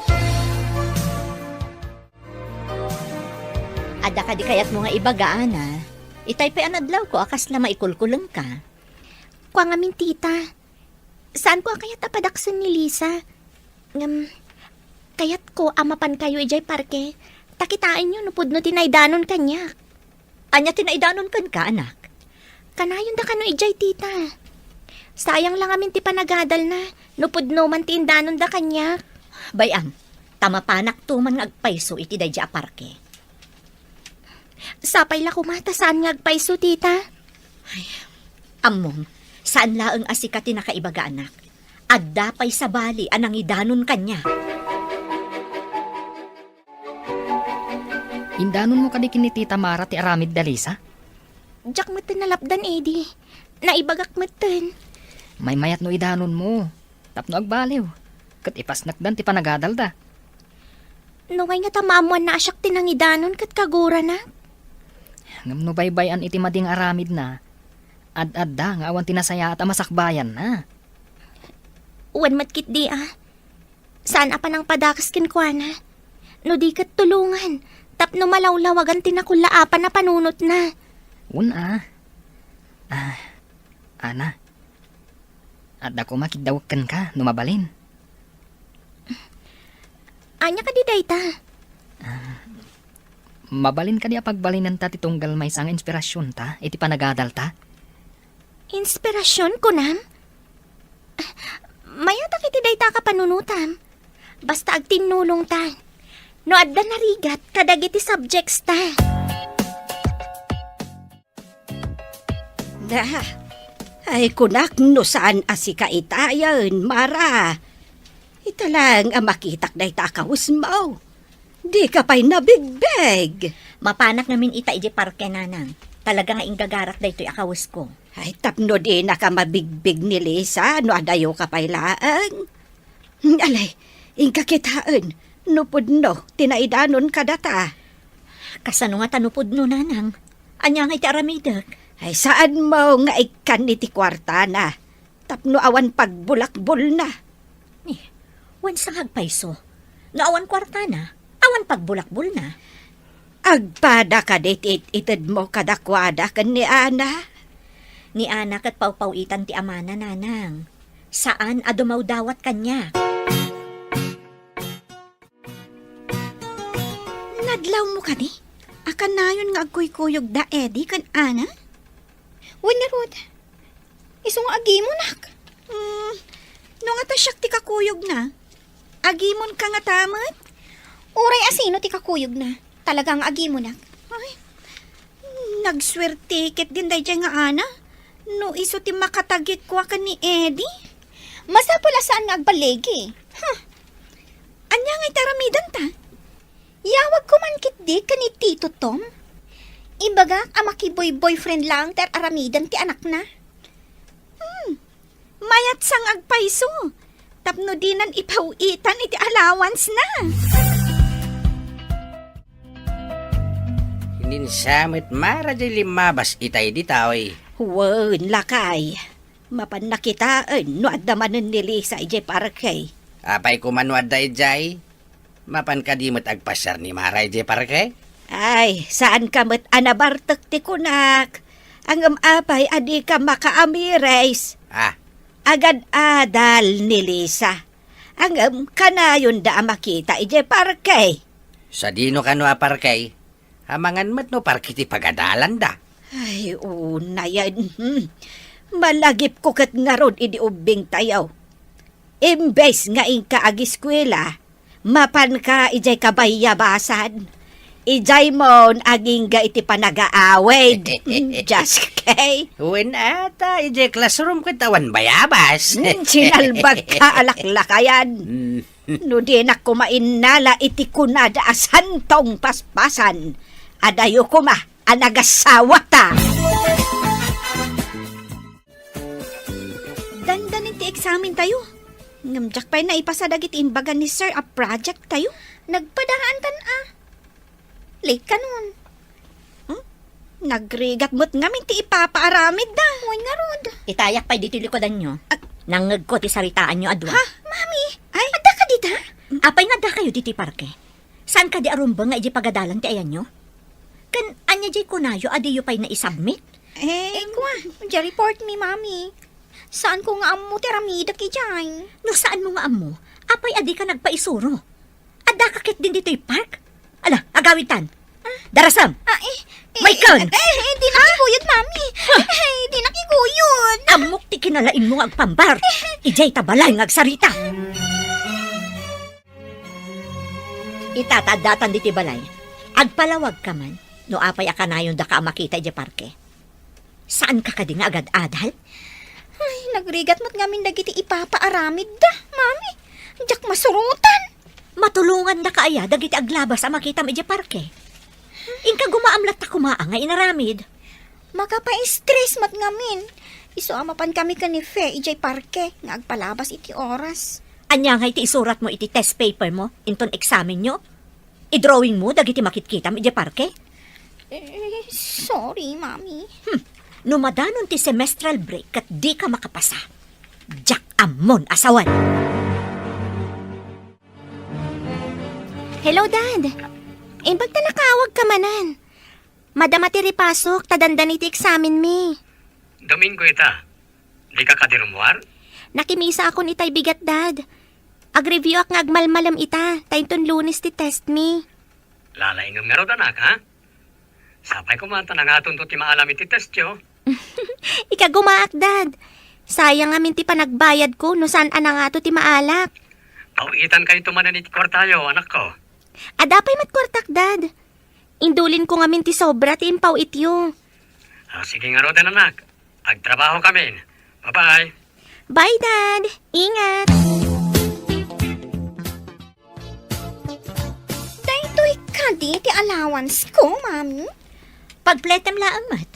Adda kadi kayatmo nga ibaga, Ana? Itay pay a nadlawko a kasla maikulkulengka. Kua ngamin, tita. Saanko a kayat a padaksen ni Lisa. Ngem, kayatko a mapankayo idiay parke, ta kitaenyo no pudno ti naidanon kaniak. Ania ti naidanon kenka, anak? Kanayonda kano idiay, tita. Sayang la ngamin ti panagadalna, no pudno man ti indanonda kaniak. Bay-am, ta mapanakto man nga agpayso iti daydiay a parke. Sapay la koma ta saan nga agpayso, tita. Ay, ammom, saan laeng a sika ti nakaibaga, anak. Adda pay sabali a nangidanon kaniak. Indanonmo kadi ken ni Tita Mara ti aramid da Lisa? Diak metten nalapdan, Eddie. Naibagak metten. Maymayat no idanonmo. Tapno agbaliw, ket ipasnekdan ti panagadalda. Nuay ngata maammoanna a siak ti nangidanon ket kagurana? Ngem no baybay-an iti madi nga aramidna, ad-adda nga awan ti nasayaat a masakbayanna. Wen met ketdi a, saan a panangpadakes kenkuana. No di ket tulongan, tapno malawlawagan ti nakullaapan a panunotna. Wen a. Ah, Ana, adda koma kiddawek kenka no mabalin. Ania kadi dayta? Mabalin kadi a pagbalinenta ti tunggal maysa nga inspirasionta iti panagadalta? Inspirasion, kunam? Mayatak iti dayta a kapanunotam. Basta agtinnulongta. No adda narigat kadagiti subjects ta. Da, ay kunak no saan a sika itayen, Mara. Ita lang a makitak dayta a kawesmo. Dika pay nabigbig. Mapanak ngamin ita idiay parke, Nanang. Talaga nga inggagarak daytoy a kawesko. Ay, tapno dinaka mabigbig ni Lisa no adayoka pay laeng. Alay, inka kitaen, no pudno ti naidanon kadata. Kasano nga ta no pudno, Nanang? Ania nga iti aramidek? Ay, saanmo nga ikkan iti kuartana tapno awan pagbulakbolna. Ni, wen sa nga agpayso. No awan kuartana, awan pagbulakbolna. Agpada kadi ti it-itedmo kadakuada ken ni Ana? Ni Ana ket pawpaw-itan ti amana, Nanang. Saan a dumawdawat kaniak. Nadlawmo kadi a kanayon nga agkuykuyogda Eddie ken Ana? Wen ngarud, isu nga agimunak. Hmm, no nga ta siak ti kakuyogna, agimonka ngata met? Uray a sino ti kakuyogna, talaga nga agimonak. Ay, nagsuerte ketdin daydiay nga Ana. No isu ti makatagikua ken ni Eddie, masapul a saan nga agballigi. Huh. Ania nga iti aramidenta? Yawagko man ketdi ken ni Tito Tom. Ibagak a makiboy-boyfriend laeng ti ar-aramiden ti anakna. Hmm. Mayat sa nga agpayso tapno dinan ipaw-itan iti allowance na. Ininsa met Mara diay limmabas itay ditoy. Wen, lakay. Mapanna kitaen no adda manen ni Lisa idiay parke. Apay koma no adda idiay? Mapan kadi met agpasiar ni Mara idiay parke? Ay, saanka met a nabartek ti kunak. Ngem apay a dika makaamires? Ah. Agad-adal ni Lisa. Ngem kanayonda a makita idiay parke. Sadino kano a parke? Amangan met no parke ti pagadalanda. Ay, unayen. Hmm. Malagipko ket ngarud idi ubbingtayo. Imbes nga inka agiskuela, mapanka idiay kabayabasan. Idiay mon agingga iti panagaawid. Hmm, just kay. Wen ata, idiay classroom ket awan bayabas. Hmm, sinalbagka a laklakayan. Hmm. No dinak koma innala iti kunada a santong paspasan, adayo koma a nagasawata. Dandanin ti eksamen tayo. Ngem diak pay naipasa dagiti imbaga ni Sir a project tayo. Nagpadaantan a. Late kanon. Hmm? Nagrigat met ngamin ti ipapaaramidda. Wen ngarud. Itayak pay ditoy likudanyo. Ag- Nangngegko ti saritaanyo a dua. Ha? Mami, ay, adda ka dita? Apay nga adda kayo ditoy parke? Saan kadi a rumbeng nga idiay pagadalan ti ayanyo? Ken ania diay kunayo a diyo pay naisubmit? Eh, eh, kua, diay report mi, Mami. Saanko nga ammo ti aramidek idiay. No saanmo nga ammo, apay a dika nagpaisuro? Adda ka ketdin ditoy park? Ala, agawidtan. Ah. Darasam! Ah, eh, eh, Michael! Eh, eh, dinak iguyod, Mami. Ah. Eh, dinak iguyod. Ammok ti kinalainmo nga agpambar. Eh. Idiay ta balay nga agsarita. Ita ta addatan ditoy balay. Agpalawagka man, no apay a kanayonda ka a makita idiay parke. Saanka kadi nga agad-adal? Ay, nagrigat met ngamin dagiti ipapaaramidda, Mami. Diak masurotan. Matulongandaka aya dagiti aglabas a makitam idiay parke? Inka gumaam latta koma nga inaramid. Makapa-stress met ngamin. Isu a mapan kami ken ni Fe idiay parke nga agpalabas iti oras. Ania nga iti isuratmo iti test papermo inton eksamenyo? Idrawingmo dagiti makitkitam idiay parke? Eh, sorry, Mami. Hmm, no madanon ti semestral break ket dika makapasa, diak ammon a sawen. Hello, Dad. Imbag ta nakaawagka manen. Madama ti ripasok, ta dandani ti eksamenmi. Domingo ita. Dika kadi rummuar? Nakimisaakon itay bigat, Dad. Agreviewak nga agmalmalem ita, ta inton Lunes ti testmi. Lalaingem ngarud, anak, ha? Sapay koma ta nangatonto ti maalam iti testyo. Ikagumaak, Dad. Sayang ngamin ti panagbayadko no saan a nangato ti maalak. Paw-itankayto manen iti kuartayo, anakko. Adda pay met kuartak, Dad. Indulinko ngamin ti sobra ti impaw-ityo. Ah, sige ngaruden, anak. Agtrabahokamin. Bye-bye. Bye, Dad. Ingat. Daytoy kadi ti allowanceko, Mami? Pagpletem laeng met.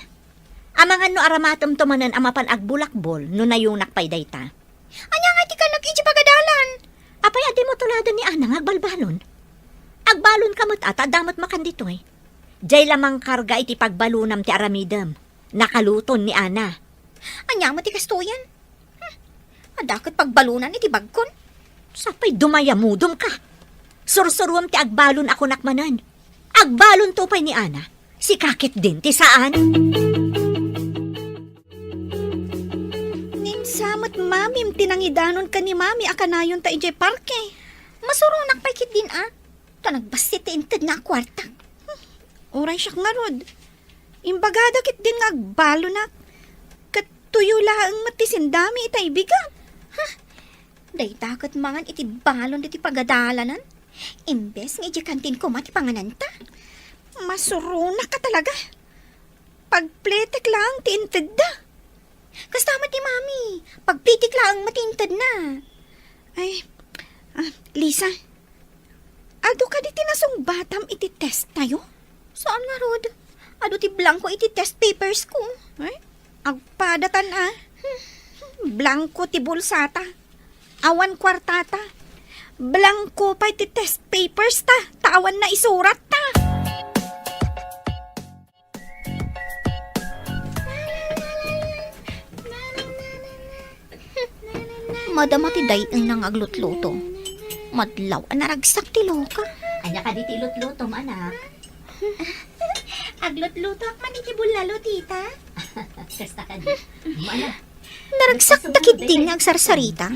Amangan no aramatemto manen a mapan agbulakbol no nayunak pay dayta. Ania ngay ti kannak iti pagadalan? Apay a dimo tuladen ni Ana nga agbalbalon? Agbalonka met a ta adda met makan ditoy. Diay la mangkarga iti pagbalonam ti aramidem. Nakaluton ni Ana. Ania met ti kastoyen? Hmm. Adda ket pagbalonan iti bagkon. Sapay dumayamudom ka. Sursuruem ti agbalon a kunak manen. Agbalonto pay ni Ana. Sika ketdin ti saan. Ni sa met mamim ti nangidanon ken ni Mami a kanayonta idiay parke. Masuronak pay ketdin a. Ta nagbassit ti intedna a kuarta. Hmm, uray siak ngarud. Imbagada ketdin nga agbalonak. Ket tuyo laeng met ti sendami ita ibigan. Ha? Dayta ket mangan iti balon ditoy pagadalanan. Imbes nga idiay kantin koma ti pangananta. Masuronak a talaga. Pagpletek laeng ti intedda. Kasta met ni Mami. Pagpletek laeng met ti intedna. Ay, ah, Lisa, adu kadi ti nasungbatam iti testtayo? Saan ngarud? Adu ti blanko iti test papersko. Ay, agpadatan a. Blanko ti bulsata. Awan kuartata. Blanko pay ti test papersta. Ta awan naisuratta. Madama ti day-enna nga aglutluto. Madlaw a naragsak ti loka. Ania kadi ti ilutlutom, anak? Aglutlutoak man iti bulalo, tita. Kasta kadi. Mana? Naragsak da ketdin nga agsarsarita.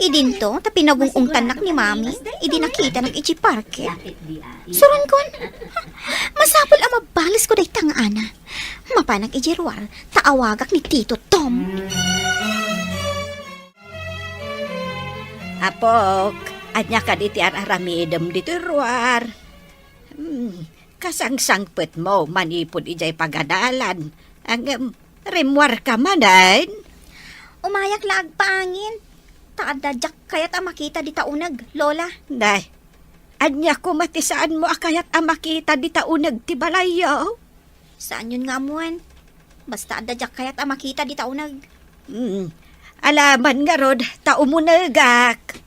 Idinto, ta pinagung-ungtannak ni Mami, idi nakitanak iti parke. Surankon, masapul a mabalesko dayta nga Ana. Mapanak idiay ruar, ta awagak ni Tito Tom. Apok, ania kadi ti ar-aramidem ditoy ruar? Hmm, kasangsangpetmo manipud idiay pagadalan. Ngem, rimmuarka manen? Umayak la agpaangin. Ta adda diak kayat a makita dita uneg, Lola. Nay, ania koma ti saanmo a kayat a makita dita uneg ti balayyo? Saanyon nga ammoen. Basta adda diak kayat a makita dita uneg. Hmm. Alaman ngarud, ta umunegak.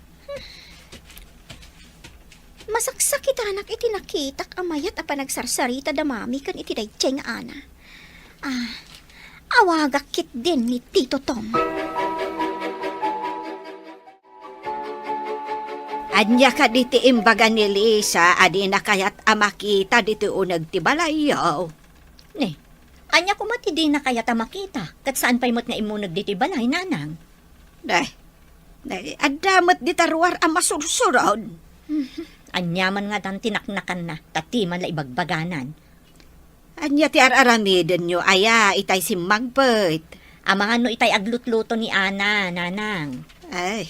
Masaksakitanak iti nakitak a mayat a panagsarsarita da Mami ken iti daydiay nga Ana. Ah, awagak ketdin ni Tito Tom. Ania kadi ti imbaga ni Lisa a dina kayat a makita ditoy uneg ti balayyo? Ni, ania koma ti dina kayat a makita? Ket saan pay met nga immuneg ditoy balay, Nanang? Day, day, adda met dita ruar a masursuron. Ania man ngatan ti naknakanna, ta ti man la ibagbaganan. Ania ti ar-aramidenyo aya itay simmangpet? Amangan no itay aglutluto ni Ana, Nanang. Ay,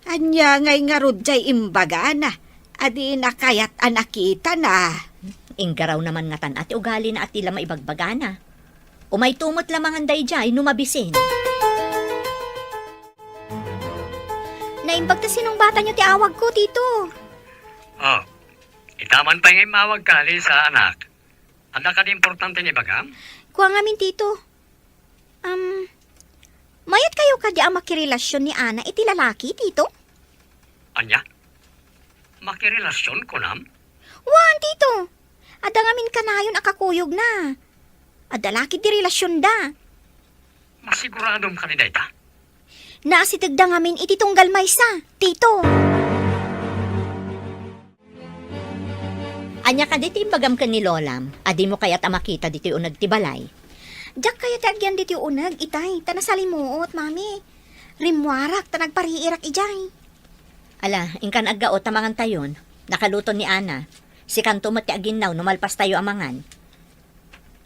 ania ngay ngarud jay imbagana a dina kayat a nakitana? Inggarawna man ngatan a ti ugalina a ti la maibagbagana. Umayto met la mangan daydiay no mabisin. Naimbag ta sinungbatanyo ti awagko, Tito. Oh, ita man pay nga immawagka, Lisa, anak. Adda kadi importante nga ibagam? Kua ngamin, Tito. Am, mayat kayo kadi a makirelasion ni Ana iti lalaki, Tito? Ania? Makirelasion, kunam? Wen, Tito. Adda ngamin kanayon a kakuyogna. Adda la ketdi relasionda. Masiguradom kadi dayta? Naasitegda ngamin iti tunggal maysa, Tito. Ania kadi ti imbagam ken ni Lolam a dimo kayat a makita ditoy uneg ti balay? Diak kayat ti agyan ditoy uneg, itay, ta nasalimuot, Mami. Rimmuarak ta nagpariirak idiay. Ala, inkan aggaot ta mangantayon. Nakaluton ni Ana. Sikanto met ti aginnaw no malpastayo a mangan.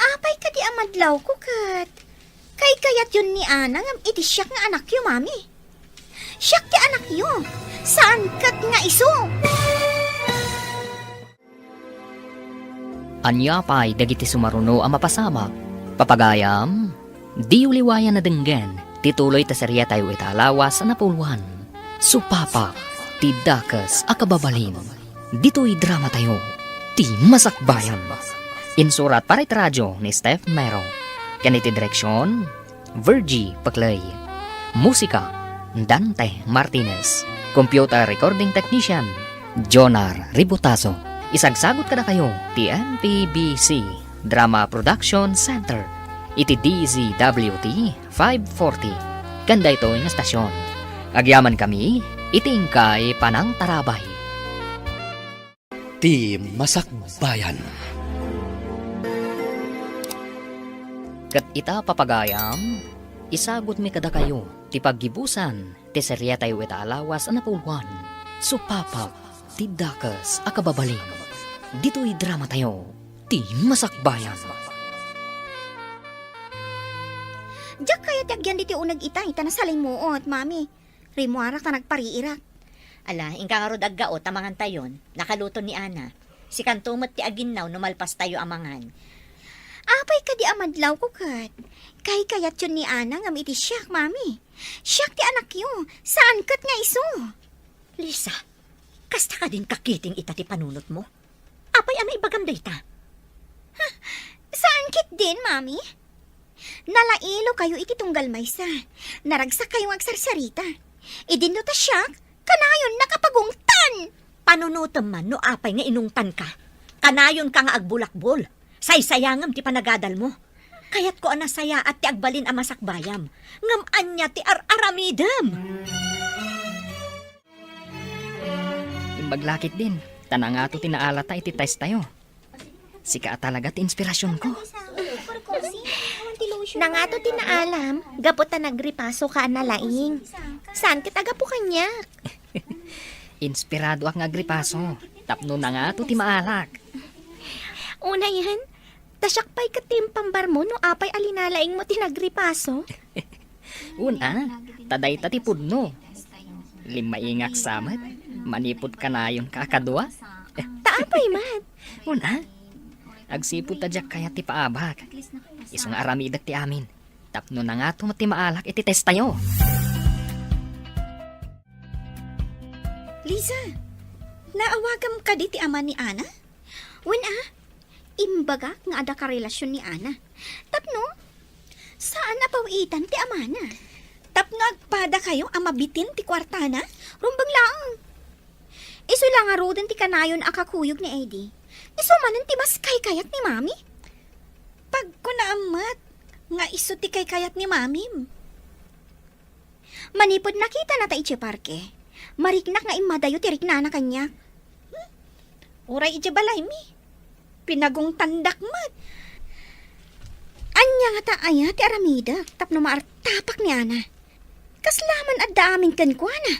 Apay kadi a madlawko ket kaykayatyon ni Ana ngem iti siak nga anakyo, Mami? Siak ti anakyo. Saan ket nga isu. Ania pay dagiti sumaruno a mapasamak? Papagayam, diyo liwayan a denggen ti tuloy ta seriatayo ita a lawas a napulwan. Supapak ti dakes a kababalin. Ditoy dramatayo, ti Masakbayan. Insurat para iti radio ni Steph Mero. Ken iti direksion, Virgie Paclay. Musika, Dante Martinez. Computer recording technician, Jonar Ributazo. Isagsagut kadakayo ti M P B C Drama Production Center iti D Z W T five forty. Ken daytoy nga stasyon, agyamankami iti inkay panangtarabay. Ti Masakbayan. Ket ita, papagayam, isagutmi kadakayo ti paggibusan ti seriatayo ita a lawas a napulwan, Supapak ti dakes a kababalin. Ditoy dramatayo, ti Masakbayan. Diak kayat ti agyan ditoy uneg itay, ta nasalimuot, Mami. Rimmuarak ta nagpariirak. Ala, inka ngarud aggaot ta mangantayon. Nakaluton ni Ana. Sikanto met ti aginnaw no malpastayo a mangan. Apay kadi a madlawko ket kaykayatyon ni Ana ngem iti siak, Mami. Siak ti anakyo, saan ket nga isu. Lisa, kasta kadin kakiting ita ti panunotmo? Apay a naibagam dayta? Ha, saan ketdin, Mami? Nalailokayo iti tunggal maysa. Naragsakkayo nga agsarsarita. Idinno ta siak, kanayonnaka a pagungtan! Panunotem man no apay nga inungtanka. Kanayonka nga agbulakbol. Saysayangem ti panagadalmo. Kayatko a nasayaat ti agbalin a masakbayam. Ngem ania ti ar-aramidem? Imbag la ketdin, ta nangato ti naalata iti testtayo. Sika a talaga ti inspirasionko. Nangato ti naalam, gapu ta nagripasoka a nalaing. Saan ket a gapu kaniak? Inspiradoak nga agripaso, tapno nangato ti maalak. Unayen, ta siak pay ket ti impambarmo no apay a linalaingmo ti nagripaso? Una, ta dayta ti pudno. Limmaingak sa met, manipud kanayonka a kadua. Ta apay met? Una, agsipud ta diak kayat ti paabak. Isu nga aramidek ti amin, tapno nangato met ti maalak iti testtayo. Liza, naawagam kadi ti ama ni Ana? Wen a, imbagak nga adda karelasion ni Ana. Tapno, saan a paw-itan ti amana. Tapno agpadakayo a mabitin ti kuartana, rumbeng laeng. Isu la ngaruden ti kanayon a kakuyog ni Eddie. Isu manen ti mas kaykayat ni Mami. Pagkunaam met nga isu ti kaykayat ni Mamim. Manipud nakitanata idiay parke, mariknak nga immadayo ti riknana kaniak. Hmm? Uray idiay balaymi, pinagungtandak met. Ania ngata aya ti aramidek tapno maartapak ni Ana? Kasla man adda amin kenkuana,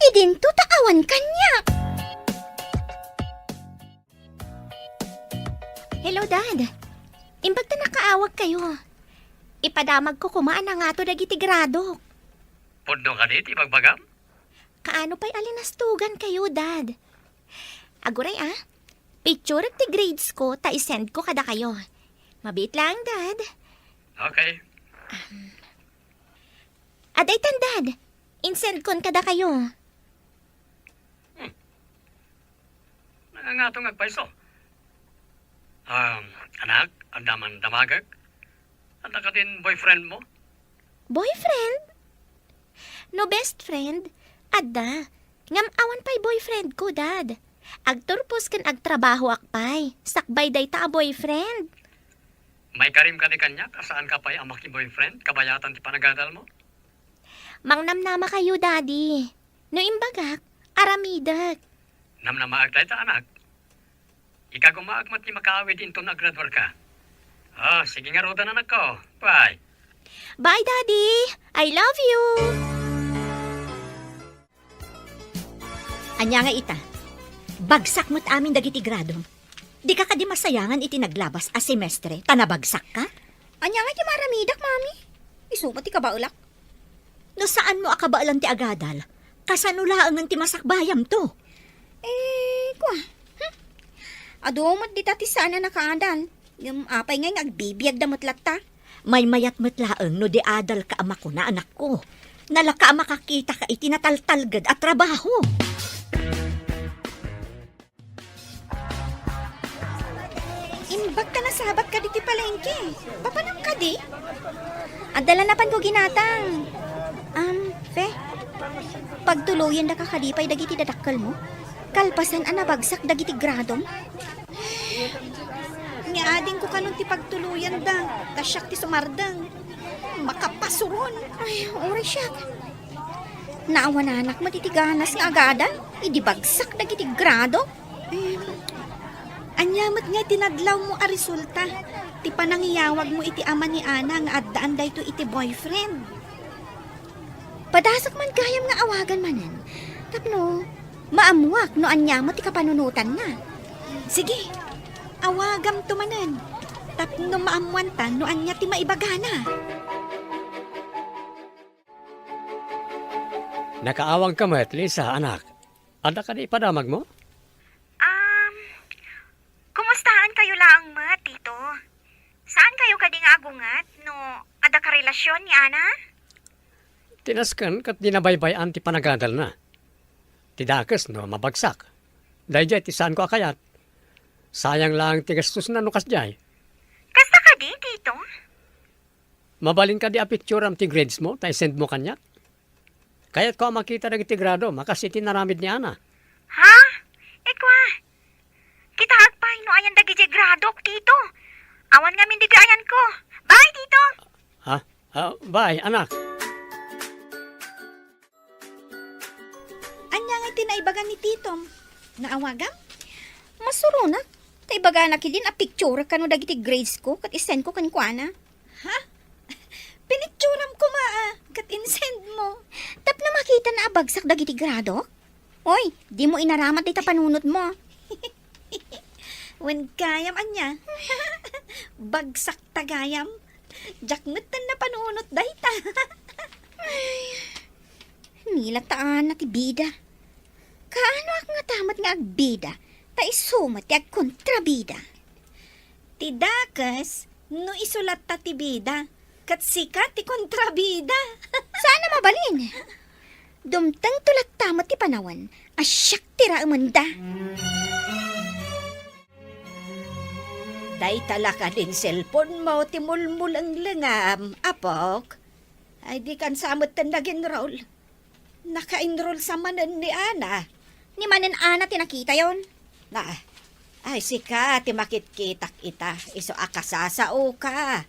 idinto ta awan kaniak. Hello, Dad. Imbag ta nakaawagkayo. Ipadamagko koma a nangato dagiti gradok. Pudno kadi ti ibagbagam? Kaano pay a linastugankayo, Dad? Aguray, a. Picturek ti grades ko ta isendko kadakayo. Mabiit laeng, Dad. Okay. Adaytan, Dad. Insendkon kadakayo. Hmm. Nangangato nga agpayso. Um, anak, adda man damagek? Adda kadin boyfriend mo? Boyfriend? No best friend, adda. Ngem awan pay boyfriend ko, Dad. Agturpos ken agtrabahoak pay, sakbay dayta a boyfriend. Maikarim kadi kaniak a saanka pay a maki-boyfriend kabayatan ti panagadalmo? Mangnamnamakayo, Daddy. No imbagak, aramidek. Namnamaak dayta, anak. Ikagumaak met ti makaawid inton agraduarka. Ah, sige ngaruden, anakko. Bye. Bye, Daddy. I love you. Ania nga ita? Bagsak met amin dagiti gradom. Dika kadi masayangan iti naglabas a semestre ta nabagsakka? Ania nga ti maaramidak, Mami? Isu met ti kabaelak. No saanmo a kabaelan ti agadal, kasano laengen ti masakbayamto? Eh, kua. Hmm. Adu met dita ti saan a nakaadal. Ngem apay ngay nga agbibiagda met latta? Maymayat met laeng no di adalka a makuna, anakko. Nalaka a makakitaka iti nataltalged a trabaho. Imbag ta nasabat kadi ti palengke. Papanam kadi? Adda la napanko ginatang. Am, Fe, pagtuloyendaka kadi pay dagiti dadakkelmo? Kalpasan a nabagsak dagiti gradom? Nga adingko kanon ti pagtuloyenda, ta siak ti sumardeng. Makapasuron. Ay, uray siak. Naawananak met iti ganas nga agada, idi bagsak dagiti grado. Em, ania met nga ti nadlawmo a resulta ti panangiyawagmo iti ama ni Ana nga addaan daytoy iti boyfriend? Padasek man gayam nga awagan manen, tapno maammuak no ania met ti kapanunotanna. Sige, awagamto manen, tapno maammuanta no ania ti maibagana. Nakaawangka met, Lisa, anak. Adda kadi ipadamagmo? Um, kumustaankayo laeng met, Tito? Saankayo kadi nga agunget no adda karelasion ni Ana? Ti nasken ket di nabaybay-an ti panagadalna. Ti dakes no mabagsak. Daydiay ti saanko a kayat. Sayang laeng ti gastosna no kasdiay. Kasta kadi, Tito? Mabalin kadi a picturam ti gradesmo ta isendmo kaniak? Kayatko a makita dagiti gradom a kas iti naramid ni Ana. Ha? Ikua, kitaek pay no ayan dagiti gradok, Tito. Awan ngamin ditoy ayanko. Bye, Tito! Ha? Ah, bye, anak. Ania nga ti naibaga ni Titom? Naawagam? Masuronak, ta ibagana kidin a picture kano dagiti grades ko ket isend ko kenkuana. Ha? Pinicturam koma a, ket insend mo. Tapno makitana a bagsak dagiti gradok? Oy, dimo inaramat dayta panunot mo. Wen gayam ania? Bagsak ta gayam. Diak met ta napanunot dayta. Ay, nila ta Ana ti bida. Kaanoak ngata met nga agbida, ta isu met ti agkontrabida. Ti dakes, no isu latta ti bida, ket sika ti kontrabida. Saan a mabalin. Dumtengto latta met ti panawen a siak ti raemenda. Dayta la kadin cellphone mo ti mulmulenglengam, apok? Ay, dikan sa metten nag-enroll. Naka-enroll sa manen ni Ana. Ni manen Ana ti nakitayon? Na, ay, sika ti makitkitak ita, isu a kasasaoka.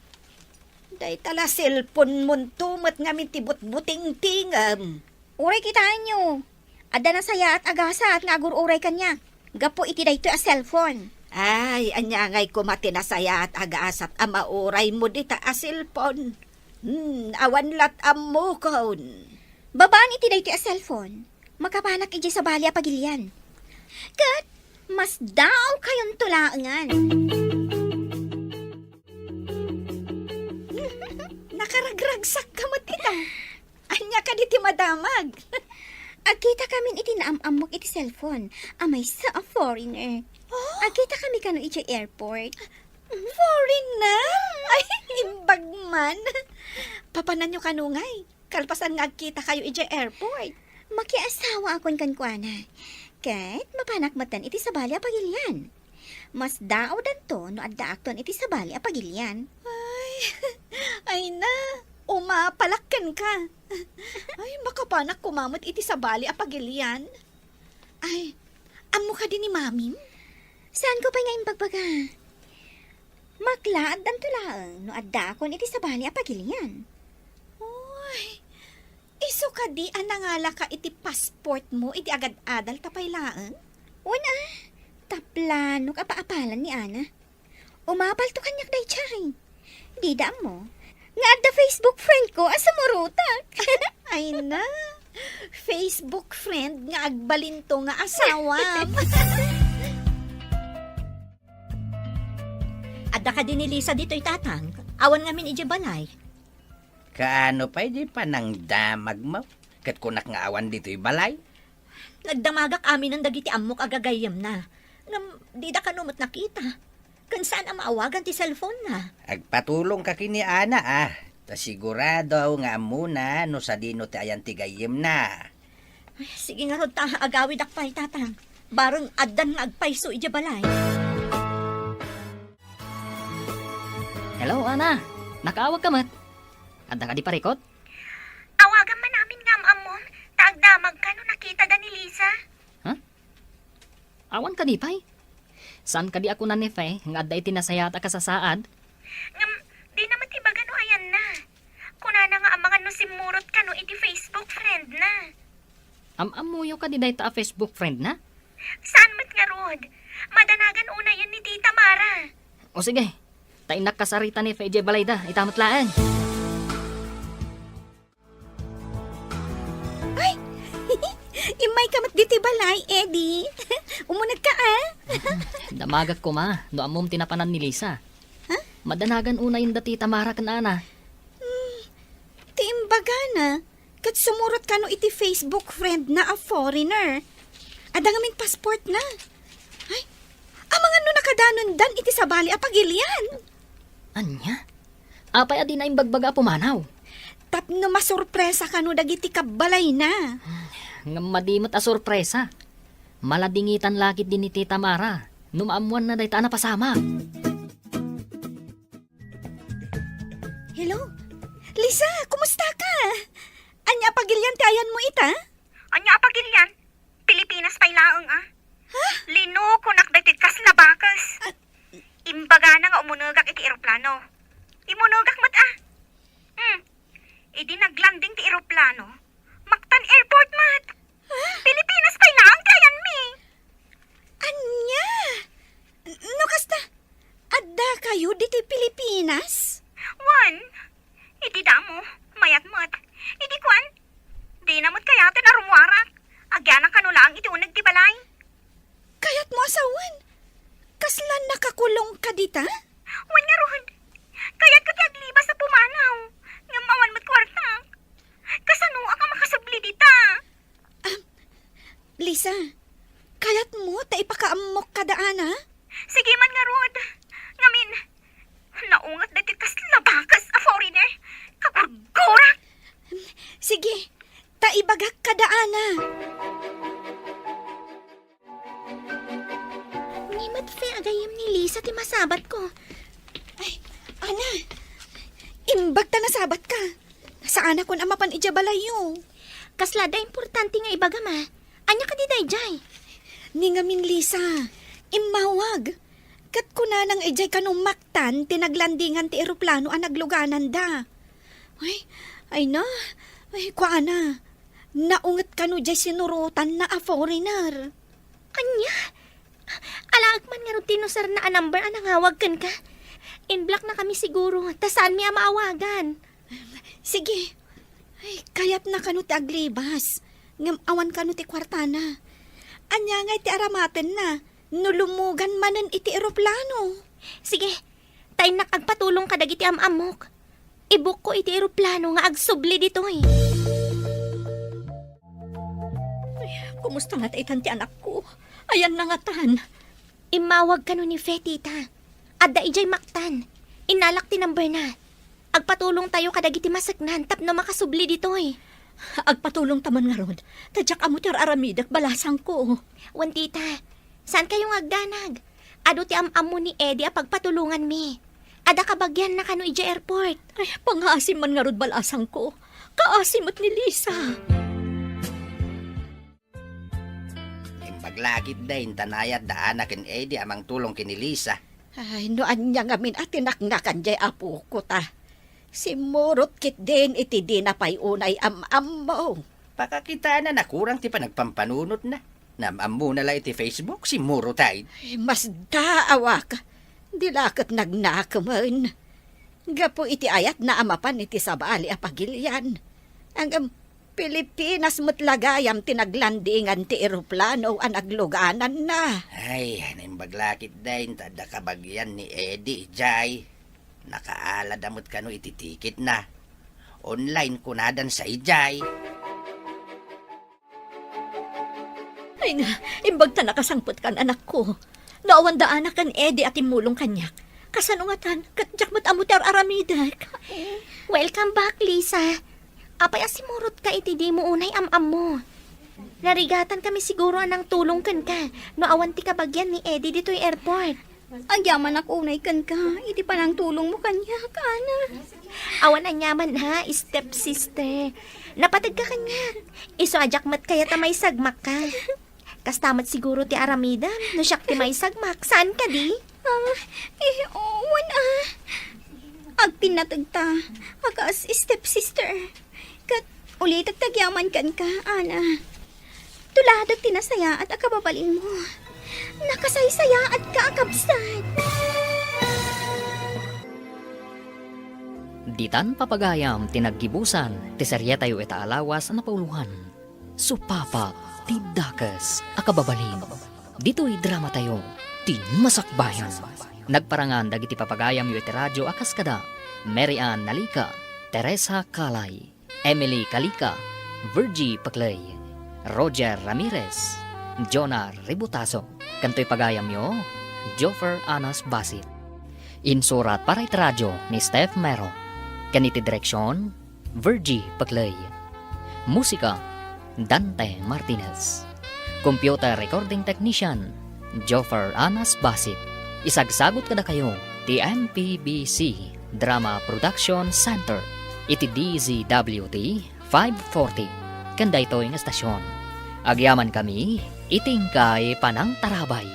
Dayta la cellphone monto met ngamin ti butbutingtingem. Uray kitaenyo, adda nasayaat a gasat nga agur-uray kaniak gapu iti daytoy a cellphone. Ay, ania ngay koma ti nasayaat a gasat a mauraymo dita a cellphone? Hmm, awan lat ammokon. Babaen iti daytoy a cellphone, makapanak idiay sabali a pagilian. Ket, masdaawkayonto laengen. Nakaragragsakka met ita. Ania kadi ti madamag? Agkitakamin iti naam-ammok iti cellphone a maysa a foreigner. Oh? Agkitakami kano idiay airport. Foreigner? Ay, imbag man. Papananyo kano ngay? Kalpasan nga agkitakayo idiay airport. Makiasawaakon kenkuana. Ket mapanak metten iti sabali a pagilian. Masdaawdanto no addaakton iti sabali a pagilian. Ay, ay na, umapalak kenka. Ay, makapanak koma met iti sabali a pagilian. Ay, Ammo kadi ni Mamim? Saanko pay nga imbagbaga? Makla, addanto laeng no addaakon iti sabali a pagilian. Uy, isu kadi a nangalaka iti passport mo iti agad-adal ta pay laeng? Wen a, ta planok a paapalan ni Ana. Umapalto kaniak daydiay. Dida ammo nga adda Facebook friend ko a sumurotak. Ay na, Facebook friend nga agbalinto nga asawam. Adda kadi ni Lisa ditoy, Tatang? Awan ngamin idiay balay. Kaano pay di panangdamagmo? Ket kunak nga awan ditoy balay? Nagdamagak aminen dagiti ammok a gagayyemna. Ngem dida kano met nakita. Ken saan a maawagan ti cellphone-na. Agpatulongka ken ni Ana, a. Ta sigurado nga ammona no sadino ti ayan ti gayyemna. Ay, sige ngarud ta agawidak pay, Tatang. Bareng addan nga agpayso idiay balay. Hello, Ana. Nakaawagka met? Adda kadi parikut? Awagam man amin nga am-ammom, ta agdamagka no nakitada ni Lisa. Huh? Awan kadi pay? Saan kadi a kuna ni Fe nga adda iti nasayaat a kasasaad? Ngem, dina met ibaga no ayanna. Kunana nga amangan no simmurot kano iti Facebook friend-na. Am-ammoyo kadi dayta a Facebook friend-na? Saan met ngarud. Madanagan unayen ni Tita Mara. O sige, ta innak kasarita ni Fe idiay balayda, ita met laeng. Ay! Immayka met ditoy balay, Eddie. Umunegka, a? Damagak koma no ammom ti napanan ni Lisa. Ha? Madanagan unayen da Tita Mara ken Ana. Hmm, ti imbagana, ket sumurot kano iti Facebook friend-na a foreigner. Adda ngamin passport-na. Ay, amangan no nakadanondan iti sabali a pagilian. Ania? Apay a dina imbagbaga a pumanaw? Tapno masurpresa kano dagiti kabbalayna. Ngem madi met a surpresa. Maladingitan la ketdi ni Tita Mara no maammoanna dayta a napasamak. Hello? Lisa, kumusta ka? Ania a pagilian ti ayanmo ita? Ania a pagilian? Pilipinas pay laeng, a. Ha? Linokonak daytoy kasla bakes. Ah. Imbagana nga umunegak iti eroplano. Imunegak met, a. Hmm. Idi naglanding ti eroplano, maktan airport met. Ha? Pilipinas pay laeng ti ayanmi. Ania? No kasta, addakayo ditoy Pilipinas? Wen, iti damo, mayat met. Idi kuan, dina met kayaten a rummuarak. Agyanak kano laeng iti uneg ti balay. Kayatmo a sawen? Kasla nakakulongka dita? Wen ngarud, kayatko ti aglibas a pumanaw. Ngem awan met kuarta. Kasanoak a makasubli dita? Ah, Lisa, kayatmo ta ipakaammok kada Ana? Sige man ngarud. Ngamin, naunget daytoy kasla bakes a foreigner. Kagurgurak! Sige, ta ibagak kada Ana. Ni met Fe a gayyem ni Lisa ti masabatko. Ay, Ana, imbag ta nasabatka. Saanakon a mapan idiay balayyo. Kasla adda importante nga ibagam, a. Ania kadi daydiay? Ni ngamin Lisa, immawag. Ket kunana nga idiay kano maktan ti naglandingan ti eroplano a naglugananda. Ay, ay na, ay, kuana, naunget kano diay sinurotanna a foreigner. Ania? Alaek man ngarud ti nuserna a number a nangawag kenka. In-block na kami siguro, ta saanmi a maawagan. Sige. Ay, kayatna kano ti aglibas, ngem awan kano ti kuartana. Ania ngay ti aramatenna no lummugan manen iti eroplano? Sige, ta innak agpatulong kadagiti am-ammok. Ibukko iti eroplano nga agsubli ditoy. Ay, kumusta ngata itan ti anakko? Ayanna ngatan? Immawag kano ni Fe, tita. Adda idiay maktan. Innalak ti numberna. Agpatulongtayo kadagiti maseknan tapno makasubli ditoy. Agpatulongta man ngarud, ta diak ammo ti ar-aramidek, balasangko. Wen, tita, saankayo nga agdanag. Adu ti am-ammo ni Eddie a pagpatulonganmi. Adda kabagianna kano idiay airport. Ay, pangaasim man ngarud, balasangko. Kaasi met ni Lisa. Lakit da intanayat da Ana ken Eddie a mangtulong ken ni Lisa. Ay, no ania ngamin a tinaknakan jay apoko ta. Simmurot ketdin iti dina pay unay am-ammo. Pakakitana, nakurang ti panagpampanunotna. Nam-ammona la iti Facebook, simmurot ay. Ay, masdaawak. Di la ket nagnakemen. Gapu iti ayatna a mapan iti sabali a pagilian. Ngem Pilipinas met la gayam ti naglandingan ti eroplano a naglugananna. Ay, naimbag la ketdin ta adda kabagian ni Eddie idiay. Nakaalada met kano iti tiketna. Online kunadan sa idiay. Ay na, imbag ta nakasangpetkan, anakko. No awan da Ana ken Eddie a timmulong kaniak, kasano ngatan, ket diak met ammo ti ar-aramidek? Welcome back, Lisa. Apay a simurotka iti dimo unay am-ammo? Narigatankami siguro a nangtulong kenka no awan ti kabagian ni Eddie ditoy airport. Agyamanak unay kenka iti panangtulongmo kaniak, Ana. Awan aniaman ha, stepsister. Napategka kaniak. Isu a diak met kayat a maisagmakka. Kasta met siguro ti aramidem no siak ti maisagmak, saan kadi? Ah, eh, wen, ah. Agpinnategta a kas stepsister. Ket ulitek ti agyaman kenka, Ana. Tuladek ti nasayaat a kababalinmo. Nakasaysayaat ka a kabsat. Ditan papagayam ti naggibusan ti serietayo ita a lawas a napauloan, Supapa ti Dakes a Kababalin. Ditoy dramatayo, ti Masakbayan. Nagparangan dagiti papagayamyo iti radio a kas kada Mary Ann Nalica, Teresa Calay, Emily Calica, Virgie Paclay, Roger Ramirez, Jonah Ributaso, ken toy pagayamyo, Joffer Anas Basit. Insurat para iti radio ni Steph Mero, ken iti direksion, Virgie Paclay. Musika, Dante Martinez. Computer recording technician, Joffer Anas Basit. Isagsagut kadakayo ti M P B C Drama Production Center iti D Z W T five forty ken daytoy nga estasion. Agyamankami iti inkay panangtarabay.